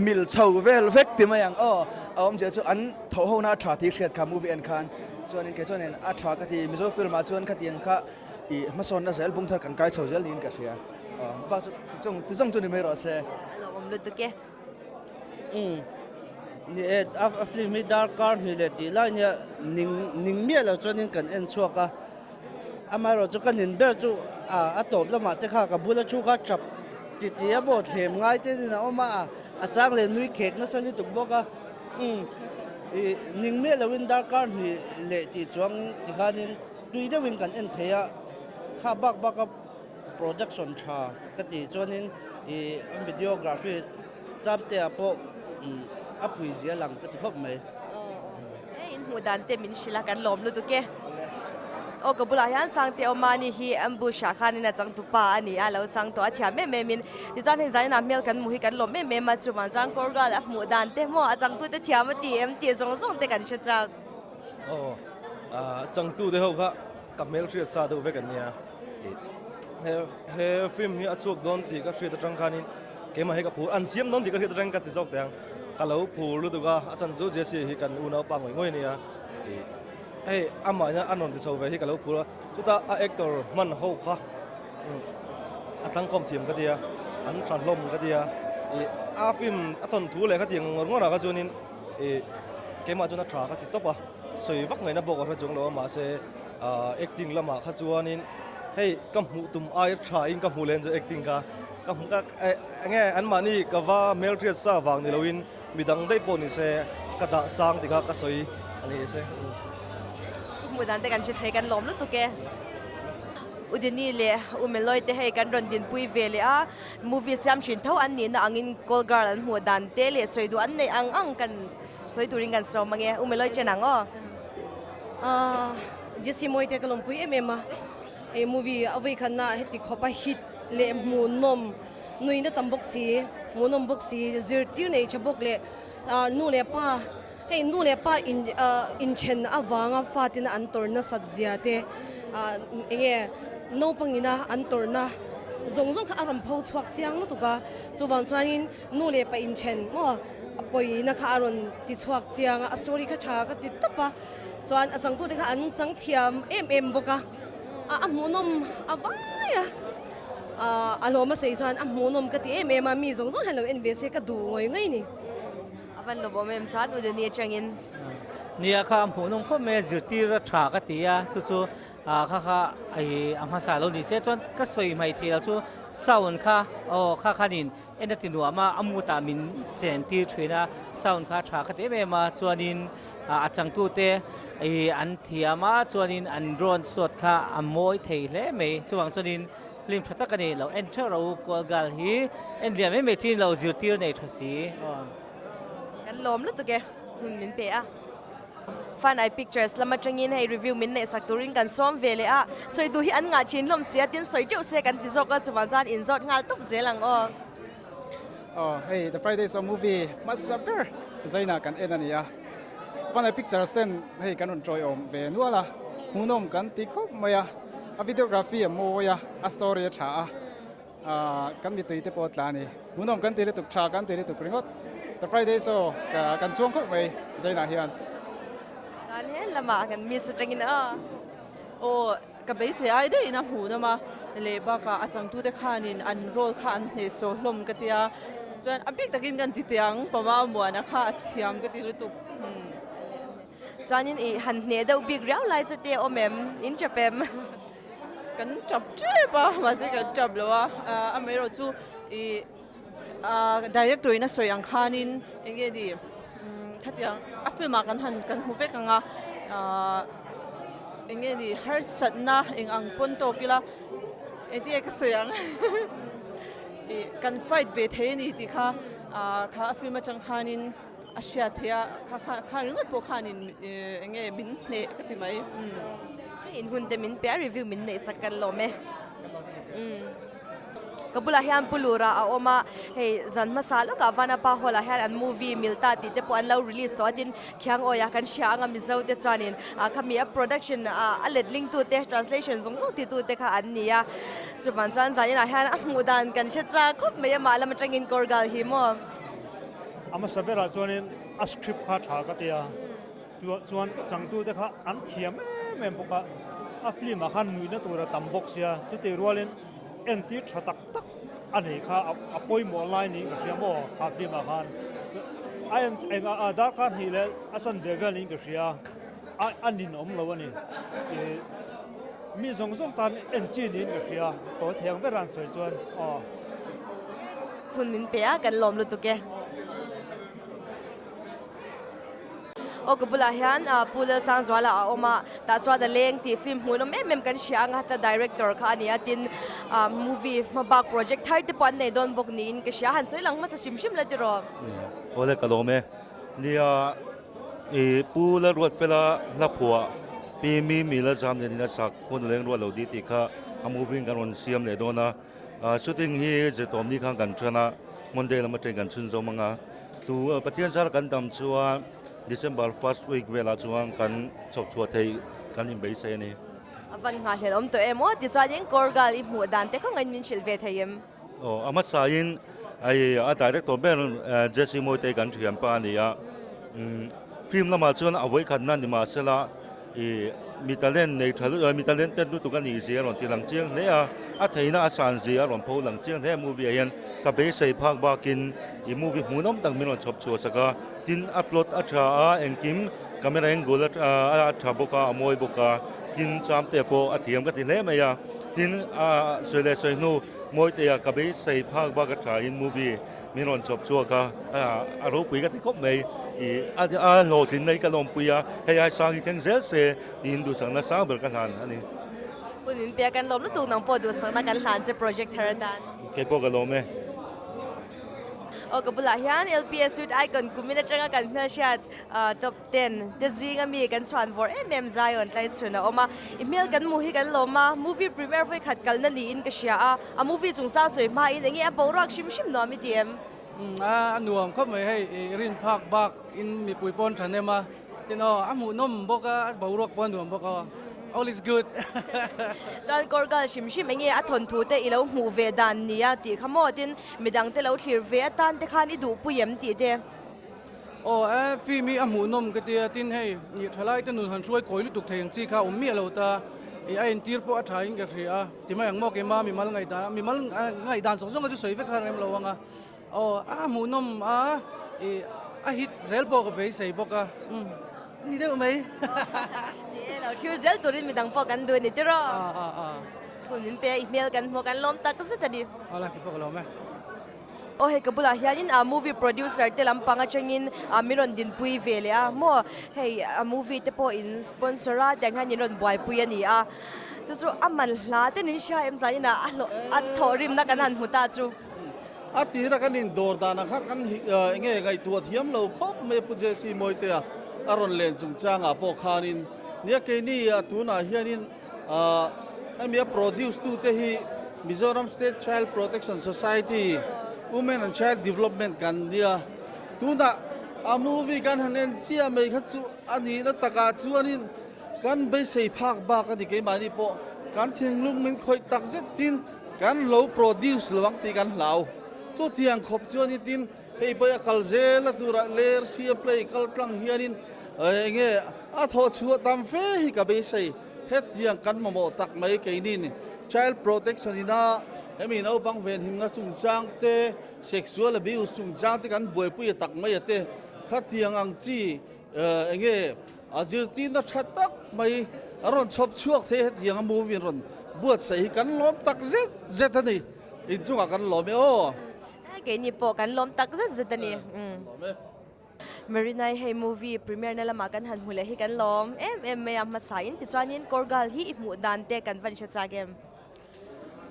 mil chho vel vek ti mai ang aw a awmzia chu an thawh ho na a tha tih hriat kha movie en khan chuanin kei chuanin a tha ka ti Mizo film ah chuan khatiang kha ih hmasawnna zel bung thar kan kai chho zel niin ka hria. Bak chu chung ti zawng chu ni mai rawh se. A lo awm lutuk e. Umm ni e a film hi darkar hnih leh tih lai nia ning ning miah lo chuanin kan en chhuak a amaherawh chu ka nin ber chu a a tawp lamah te kha ka bula thu kha tap ti ti a pawh thlem ngai te in a awm a a chang leh nui khek nasa lutuk bawk a umm ih ning miah loin darkar hnih leh tih chuang tikhanin tui deuhin kan en thei a kha bak bak a. Production tha ka tih chuanin ih an videography Chamtea pawh a pui zia lang ka ti khawp mai. Hei in hmuh dan te min hrilh a kan lawm lutuk e. Aw ka bulah hian Sangte Awmani hi ambush ah khanin a changtupa a ni a, lo chang tawh a thiam em em in. Tichuan hei zaninah hmel kan hmuh hi kan lawm em em a, chuvang chuan Kawrgal a hmuh dan te maw a changtute thiam a ti em tih zawng zawng te kan hre chak. Aw changtute ho kha ka hmel hriat sa deuh vek an nia. He he film hi a chhuak dawn tih ka hriat atang khanin keimah hi ka phur an siam dawn tih ka hriat atang ka ti zawk teh ang. Ka lo phur lutuk a, a chhan chu Jesse hi kan unaupa ngawih ngawih a nia. Hei amah hian a rawn ti chho ve hi ka lo phur a, chutah a actor hman ho kha a tlangkawm thiam ka tia, an tha hlawm ka tia, ih a film a thawnthu leh kha tiang ngawr ngawr ah kha chuanin ih keimah chuan a tha ka ti tawp a, sawi vak ngaihna bawk a hre chuang lo a mahse ah acting lamah kha chuanin hei ka hmuh tum ai tha in ka hmuh len chu acting kha ka hmu ka eng nge anmahni ka va hmelhriat sa vang ni loin. Midang daih pawh ni se ka dah sang ti kha ka sawi a ni se. I hmuh dan te kan hre thei kan lawm lutuk e. U Dini leh U Meloy te hei kan rawn dinpui ve leh a, movie siam thin tho an nihna angin call girl an hmuh dan te leh sawi duh an neih ang ang kan sawi turin kan sawm ange. U Meloy chen ang aw. Ahh Jessie Mawi te ka lawmpui em em a, hei movie a vawikhatna heti khawp a hit leh hmuhnawm. Nuihna tam bawk si, hmuhnawm bawk si, zirtir nei tha bawk leh nu leh pa, hei nu leh pa in inthen avanga fatina an tawrh nasat zia te eng nge naupangina an tawrhna zawng zawng kha a rawn pho chhuak chiang lutuk a, chuvang chuanin nu leh pa inthen maw a pawina kha a rawn ti chhuak chiang a, a story kha tha ka ti tawp a, chuan a changtute kha an chang thiam em em bawk a, a hmuhnawm a vai a. A lawm a sawi chuan a hmuhnawm ka ti em em a, mi zawng zawng hian lo en ve se ka duh ngawih ngawih ni. A van lawmawm em chuan U Dani atangin. Nia kha a hmuhnawm khawp mai a, zirtir a tha ka ti a, chu chu kha kha a hmasa lo ni se chuan ka sawi hmaih theih loh chu sound kha aw kha khanin en a ti nuam a, a mood ah min chen tir thin a, sound kha a tha ka ti em em a, chuanin a changtute ih an thiam a chuanin an drone shot kha a mawi thei hle mai chuvang chuanin film tha tak a ni lo en theuh rawh u call girl hi en liam mai mai chin lo zirtir nei tha si aw. Kan lawm lutuk e hun min pe a. Fun Eye Pictures lam atangin hei review min neih sak turin kan sawm ve leh a, sawi duh hi an ngah thin hlawm si a tin sawi teuh se kan ti zawk a chuvang chuan inzawt nghal tawp zel ang aw. Aw hei The Friday Show movie hmasa ber zaina kan en a ni a, Fun Eye Pictures ten hei kan rawn tawiawm ve nual a, hmuhnawm kan ti khawp mai a, a videography a mawi a, a story a tha a, aah kan mitui te pawh a tla a ni, hmuhnawm kan ti lutuk tha kan ti lutuk ringawt The Friday Show kan chhuang khawp mai zainah hian. Chuan he lamah kan miss atangin aw. Aw Ka beisei ai deuhin a hmuhnawm a, leh bakah a changtute khanin an role kha an hnehsawh hlawm ka tia, chuan a bik takin kan ti teh ang, Pama Muana kha a thiam ka ti lutuk. Chuanin i han hneh deuh bik riau lai chu te awm em? In tap em? Kan tap tep a, mahse kan tap lo a, amaherawh chu i Director in a sawi ang khanin eng nge ni khatiang a film ah kan han kan hmu vek ang a eng nge ni harsatna eng ang pawn tawk ila engtin nge ka sawi ang ih kan fight ve thei a ni tih kha kha a film atang khanin a hriat theih a kha kha kha ringawt pawh khanin eng nge min hneh ka ti mai. In hun te min pe a review min neih sak kan lawm e. Ka bulah hian Pu Lura a awm a, hei zan hmasa lawkah Vanapa Hall ah hian an movie Milta tih te pawh an lo release tawh a tin Khiangawi ah kan hria ang a Mizo te chuanin ah khami a production ah a letling tu te translation zawng zawng ti tu te kha an ni a, chuvang chuan zaninah hian a hmuh dan kan hre chak khawp mai a mah lam atangin Kawrgal hi maw. A hmasa berah chuanin a script kha tha ka ti a. Chuan changtute kha an thiam em em bawk a, a film ah khan nuihna tur a tam bawk sia, chutih rualin entir tha tak tak a nei kha a pawimawh lai niin ka hria maw kha film ah khan. A en eng a darkar hnih leh a chanve vel niin ka hria a, a ninawm lo a ni. Mi zawng zawng tan en chi niin ka hria, thaw thei ang ber an sawi chuan aw. Hun min pe a, kan lawm lutuk e. Aw ka bulah hian Pu Lalsangzuala a awm a, tah chuan a leng tih film hmuhnawm em em kan hria ang a, heta director kha a ni a, tin movie hmabak project thar te pawh an nei dawn bawk niin ka hria, han sawi lang hmasa hrim hrim la tiraw? Awle ka lawm e. Nia i Pu Lalruatfela hlaphuah. Pi Mimi Lalzam nen in a sak hun a leng rual lo di tih kha a movie in kan rawn siam leh dawn a. Shooting hi zirtawm ni khan kan then a, Monday lam atangin kan chhunzawm ang a. Tu Pathian zara kan dam chuan December first week velah chuan kan chhawp chhuah theih kan inbeisei a ni. A van nghahhlelh awm tawh em aw? Tichuanin Korgal i hmuh dan te kha ngain min hrilh ve thei em? Aw, a hmasain hei a director ber Jesse Mawitei kan thian pa a ni a. Film lamah chuan a vawikhatna ni mahsela ih mi talent nei tha lutuk mi talented lutuk a nih zia a rawn ti lang chiang hle a. A theihna a san zia a rawn pho lang chiang hle a movie ah hian ka beisei phak bakin ih movie hmuhnawm tak min rawn chhawp chhuah sak a. Tin a plot a tha a engkim camera angle a a tha bawk a a mawi bawk a tin chamte pawh a thiam ka ti hle mai a. Tin a sawi leh sawi hnu Mawitea ka beisei phak bak a tha in movie min rawn chawp chhuak a, a ropui ka ti khawp mai. Ih a hlawhtlinna hi ka lawmpui a, hei ai sang hi thleng zel se tiin duhsakna sang ber ka hlan a ni. Hun min pek kan lawm lutuk nang pawh duhsakna kan hlan che project thar atan. Kei pawh ka lawm e. Aw ka bulah hian LPS Youth Icon kumin atanga kan hmelhriat top Ten te zing a mi kan chhuan vawrh em em Zion tlai chhun a awm a, i hmel kan hmuh hi kan lawm a, movie premiere vawi khat kalna niin ka hria a, a movie chungchang sawi hma in enge a boruak hrim hrim nuam i ti em? A nuam khawp mai hei, i rin phak bak in mipui pawn tha nem a, tin aw a hmuhnawm bawk a, a boruak pawh a nuam bawk aw, all is good. Chuan Korgal hrim hrim enge a thawnthu te i lo hmuh ve dan nia tih kha maw, tin midang te lo thlir ve atan te khan i duhpui em tih te? Aw e, film hi a hmuhnawm ka tia, tin hei ih thalai te nun han hruai kawi lutuk thei ang chi kha a awm miah lo ta, ih a entir pawh a tha in ka hria a, ti mai ang maw keimah mimal ngaihdan a, mimal ngaihdan zawng zawng a chu sawi vek kha rem lo ang a, aw a hmuhnawm a, ih a hit zel pawh ka beisei bawk a, umm ni deuh mai. Ni e lo, thlir zel turin midang pawh kan duh a ni tiraw? A a a. Hun min pe a, i hmel kan hmuh kan lawm tak zet a ni. Awle, kei pawh ka lawm e. Aw hei ka bulah hianin a movie producer te lampang atangin a min rawn dinpui ve leh a maw hei a movie te pawh in sponsor a tiang hian in rawn buaipui a ni a chu chu a man hla te nin hria em zanin ah a hlawh a thawhrimna kan han hmu ta chu. A tira kan indawr danah khan kan enge ngaihtuah thiam lo khawp mai a Pu Jesse Mawitea a rawn len chungchangah pawh khanin nia keini tunah hianin Hemi a produce tu te hi Mizoram State Child Protection Society, Women and Child Development kan nia. Tunah a movie kan han en chiah mai kha chu a nihna takah chuanin kan beisei phak bak a ni keimahni pawh kan thinglung min khawih tak zet tin kan lo produce lo ang tih kan hlau. Chutiang khawp chuanin tin hei pawh a kal zel a turah Lersia play kal tlang hianin enge a thawh chhuah tam fe hi ka beisei. Hetiang kan mamawh tak mai keinin Child Protection ina hemi naupang venhimna chungchang te, sexual abuse chungchang te kan buaipui a tak mai a te, khatiang ang chi enge a zirtirna tha tak mai a rawn chhawp chhuak thei hetiang a movie in rawn buatsaih hi kan lawm tak zet zet a ni. Inchungah kan lawm e aw. Keini pawh kan lawm tak zet zet a ni. Lawm e. Marinai hei movie premiere na lamah kan han hmu leh hi kan lawm em em mai a hmasa in tichuanin Korgal hi i hmuh dan te kan van hre chak em?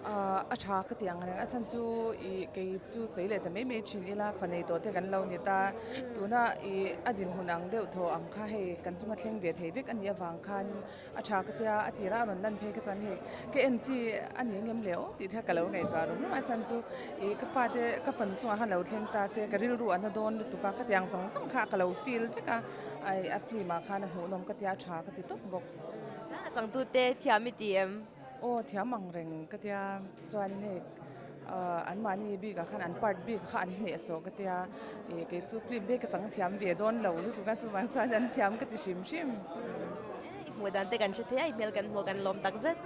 A tha ka ti ang reng a chhan chu ih kei chu sawi leh ta mai mai thin ila fa nei tawh te kan lo ni ta tuna ih a dinhmun ang deuh thaw ang kha hei kan chunga thleng ve thei vek a nih avang khanin A tha ka tia, a tirah a rawn lan phei kha chuan hei ka en chi a ni ngem le aw tih te kha ka lo ngaihtuah rum rum a, chuan chu ih ka fate ka fanu chungah khan lo thleng ta se ka rilru a na dawn lutuk a, khatiang zawng zawng kha ka lo feel vek a, ai a film ah khan a hmuhnawm ka tia a tha ka ti tawp bawk. A changtute thiam i ti em? Aw thiam ang reng ka tia chuanin hei an mahni bikah khan an part bik kha an hneh sawh ka tia ih kei chu film te hi ka chang thiam ve dawn lo lutuk a chuvang chuan an thiam ka ti hrim hrim. I hmuh dan te kan hre thei a i hmel kan hmuh kan lawm tak zet.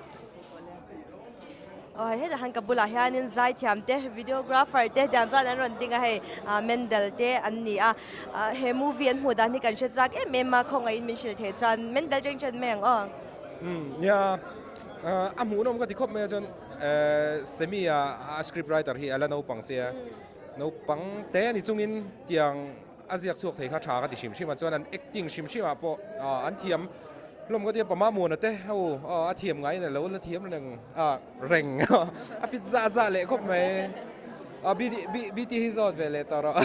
Aw hei hetah khan ka bulah hianin zaithiam te videographer te tiang chuan an rawn ding a hei Mendel te an ni a he movie an hmuh dan hi kan hre chak em em a khawngaihin min hrilh theih chuan Mendel cheng chen mai ang aw. Umm nia a hmuhnawm ka ti khawp mai a chuan Semi a a script writer hi a la naupang sia naupang te a ni chungin tiang a ziak chhuak thei kha tha ka ti hrim hrim a chuan an acting hrim hrim ah pawh an thiam hlawm ka ti a pama muana te ho a thiam ngaiin a lo la thiam reng a reng a fit zah zah leh khawp mai a BT hi zawt ve leh tawh rawh.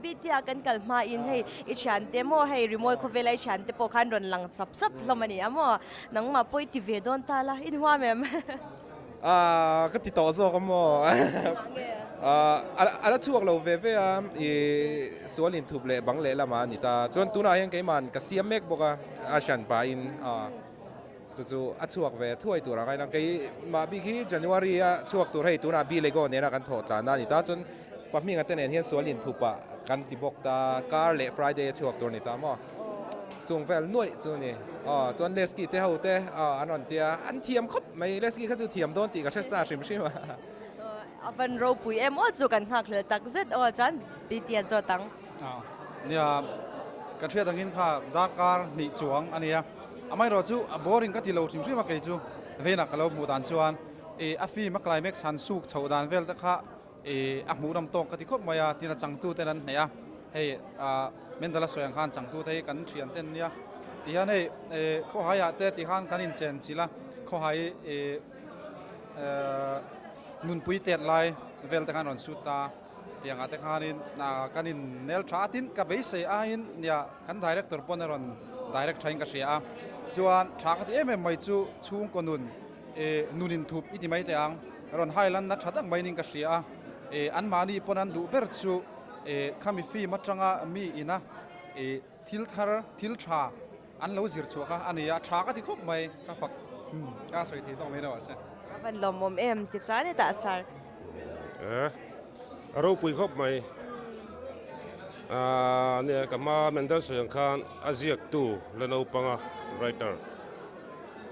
BT-a kan kal hmain hei i thiante maw hei rimawi khawvela i thiante pawh khan rawn lang sap sap hlawm a ni a maw? Nangmah pawh i ti ve dawn ta la, i nuam em? Aaa ka ti tawh zawk a maw? A la chhuak lo ve ve a, i sual inthup leh bang leh lamah a ni ta. Chuan tunah hian keima'n ka siam mek bawk a, a hran pahin chu chu a chhuak ve thuai tur ang a inang. Keimah bik hi January a chhuak tur hei tunah B Lego nena kan thawh tlan a ni ta. Chuan Pahminga te nen hian sual inthupah kan ti bawk ta, kar leh Friday a chhuak tur a ni ta maw? Chung vel nuaih chu ni. Aw chuan Lesky te ho te aw an rawn tia, an thiam khawp mai. Lesky kha chu thiam dawn tih ka hre sa hrim hrim a. A van ropui em aw chu kan nghak hlel tak zet aw chuan BT a zawt ang. Aw nia ka hriat angin kha darkar hnih chuang a nia. Amaherawh chu a boring ka ti lo hrim hrim a kei chu venah ka lo hmuh dan chuan ih a film a climax han suk chhoh dan vel te kha Ih a hmuh ram tawk ka ti khawp mai a, tin a changtu ten an hneih a, hei ah Mendala sawi ang khan changtu te hi kan thian ten nia ti hian hei ih khawhai ah te ti khan kan inchen chilh a, khawhai ih nunpui tet lai vel te khan rawn shoot ta tiang ah te khanin ah kan in nel tha a, tin ka beisei aiin nia kan director pawn a rawn direct thain ka hria a, chuan tha ka ti em em mai chu chhungkaw nun. E nun in thup i ti mai teh ang. Rawn hai lanna tha tak mai ning ka hria a. E anmahni pawn an duh ber chu e khami film atanga mi ina e thil thar thil tha an lo zir chhuah kha a ni a. Tha ka ti khawp mai ka fak ka sawi thei tawk mai lo ah se. A van lawmawm em ti chuan hetah sir. E a ropui khawp mai. A nia ka hma Mendel sawi ang khan a ziaktu la naupanga writer.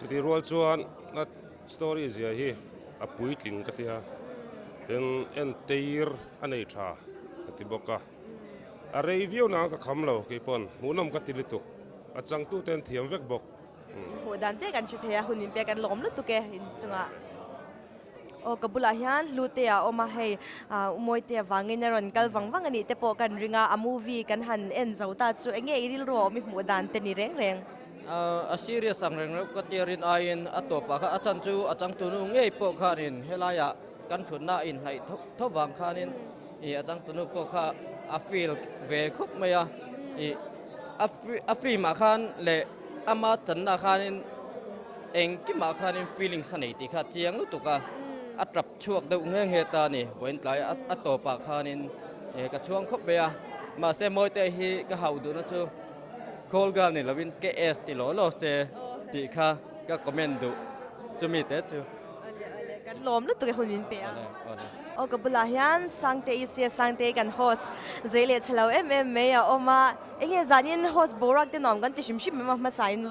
Chutih rual chuan a story zia hi a puitling ka ti a, tin entir a nei tha ka ti bawk a, a rei viau nang ka kham lo keipawn hmuhnawm ka ti lutuk, a changtute an thiam vek bawk. Hmuh dan te kan hre thei a, hun inpek an lawm lutuk e inchungah. Aw ka bulah hian Hlute a awm a, hei Umawi te avangin a rawn kal vang vang a nih te pawh kan ring a, a movie kan han en zo ta chu enge i rilru a awm i hmuh dan te ni reng reng? A serious ang reng reuh ka tia rin aiin a tawpah kha a chan chu a changtunu ngei pawh khanin helaiah kan thutna a inhnaih tho tho vang khanin ih a changtunu pawh kha a feel ve khawp mai a, ih a film ah khan leh ama channa khanin Engkimah khanin feelings a nei tih kha a chiang lutuk a, a tap chhuak deuh nghe nghe ta a ni. Vawiin tlai a tawpah khanin ka chhuang khawp mai a, mahse Mawite hi ka hauh duhna chu Call girl ni lovin KS ti law law se tih kha ka comment duh chumi te chu. Kan lawm lutuk e hun min pe a. Aw ka bulah hian Sangte-i sia Sangte-i kan host zei leh chhe lo em em mai a awm a, enge zanin host boruak te nuam kan ti hrim hrim em a hmasain.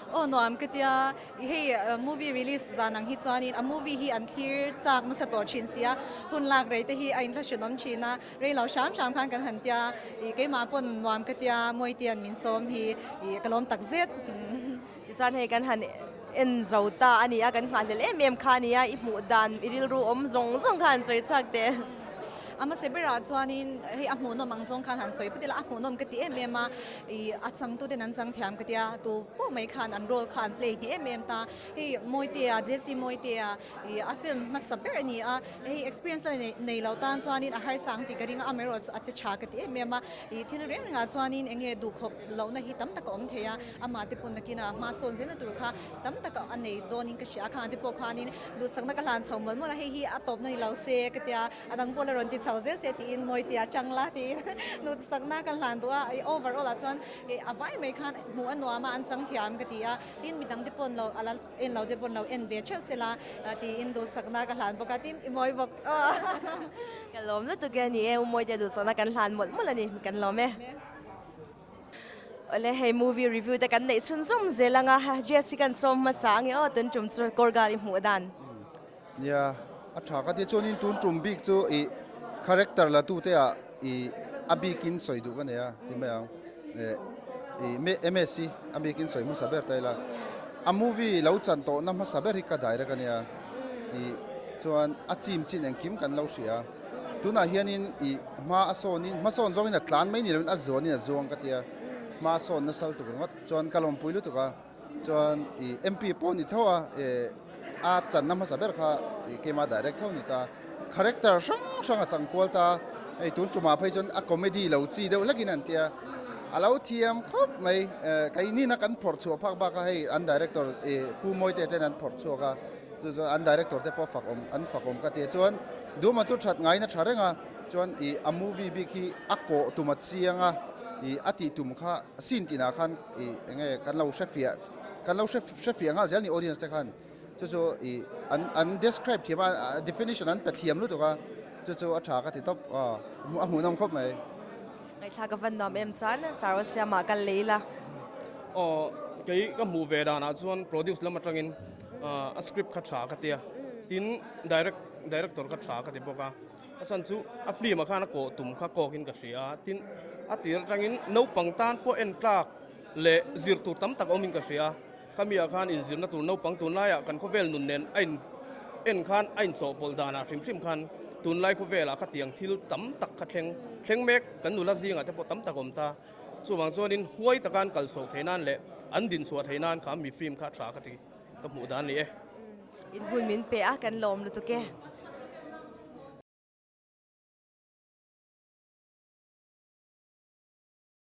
Aw nuam ka tia, hei movie release zan ang hi chuanin a movie hi an thlir chak nasa tawh thin sia, hun lak rei te hi a inthlahrunawm thin a, rei lo hram hram khan kan han tia, ih keimah pawn nuam ka tia, Mawitian min sawm hi ih ka lawm tak zet. Tichuan hei kan han en zo ta a ni a, kan nghahhlelh em em kha a ni a, i hmuh dan i rilru awm zawng zawng kha han sawi chhuak teh. A hmasa berah chuanin hei a hmuhnawm ang zawng khan han sawi phawt ila, a hmuhnawm ka ti em em a, ih a changtuten an chang thiam ka tia, tu pawh mai khan an role kha an play hneh em em ta. Hei Mawitea, Jesse Mawitea ih a film hmasa ber a ni a, hei experience la nei lo tan chuanin a harsa ang tih ka ring a, amaherawh chu a che tha ka ti em em a, ih thil reng rengah chuanin eng nge duhkhawp lohna hi tam tak a awm thei a, amah te pawn nakinah hma sawn zelna tur kha tam tak a nei dawnin ka hria a, khangah te pawh khanin duhsakna ka hlan chho mawlh mawlh a, hei hi a tawpna ni lo se ka tia, a dang pawh la rawn ti chho zel se tiin mawi tia chang la tiin duhsakna ka hlan duh a, ih overall ah chuan ih a vai mai khan hmuh a nuam a, an chang thiam ka ti a, tin midang te pawn lo a la en lo te pawn lo en ve theuh sela tiin duhsakna ka hlan bawk a, tin i mawi bawk aw. Ka lawm lutuk e, ni e, u Mawite duhsakna kan hlan mawlh mawlh a ni, kan lawm e. Awle hei movie review te kan neih chhunzawm zel anga Jess hi kan sawm hmasa ange aw tun tum chu Korgal i hmuh dan. Nia a tha ka tia chuanin tun tum bik chu i character la tu te ah i a bikin sawi duh ka nei a ti mai ang i MS hi a bikin sawi hmasa ber ta ila a movie lo chan tawh na hmasa ber hi ka direct a nia i chuan a chim chin engkim kan lo hria a. Tunah hianin ih hma a sawnin hma sawn zawngin a tlan mai ni loin a zuanin a zuang ka tia hma a sawn nasal tuk ringawt chuan ka lawmpui lutuk a chuan ih MP pawh ni tho a eh a channa hmasa ber kha ih keimah direct tho ni ta character hrang hrang a chang kual ta Hei tun tumah phei chuan a comedy lo chi deuh hlekin an tia. A lo thiam khawp mai. Keinin a kan phawrh chhuah phak bak a hei an director Pu Mawite ten an phawrh chhuak a. Chu chuan an director te pawh fak awm an fak awm ka ti a. Chuan Duma chu that ngaiin a tha reng a. Chuan ih a movie bik hi a kawh tum a chiang a. Ih a tih tum kha scene tinah khan ih eng nge kan lo hrefiah kan lo hre hrefiah nghal zel ni audience te khan. Chu chu ih an an describe thiam a definition an pe thiam lutuk a chu chu a tha ka ti tawp a a hmuhnawm khawp mai. Ngaihthlak a van nuam em chuan Saro Siama kal lei ila. Aw kei ka hmuh ve danah chuan produce lam atangin a script kha tha ka tia tin direct director kha tha ka ti bawk a a chhan chu a film ah khan a kawh tum kha kawk in ka hria a tin a tir atangin naupang tan pawh en tlak leh zir tur tam tak awm in ka hria a. Khami ah khan inzirna tur naupang tunlaiah kan khawvel nun nen a in en khan a inchawhpawlh danah hrim hrim khan tunlai khawvelah khatiang thil tam tak kha thleng thleng mek kan nula zingah te pawh tam tak awm ta. Chuvang chuanin huai taka an kalchhoh theih nan leh an dinchhuah theih nan kha mi film kha a tha ka ti ka hmuh dan ni e. In hun min pe a kan lawm lutuk e.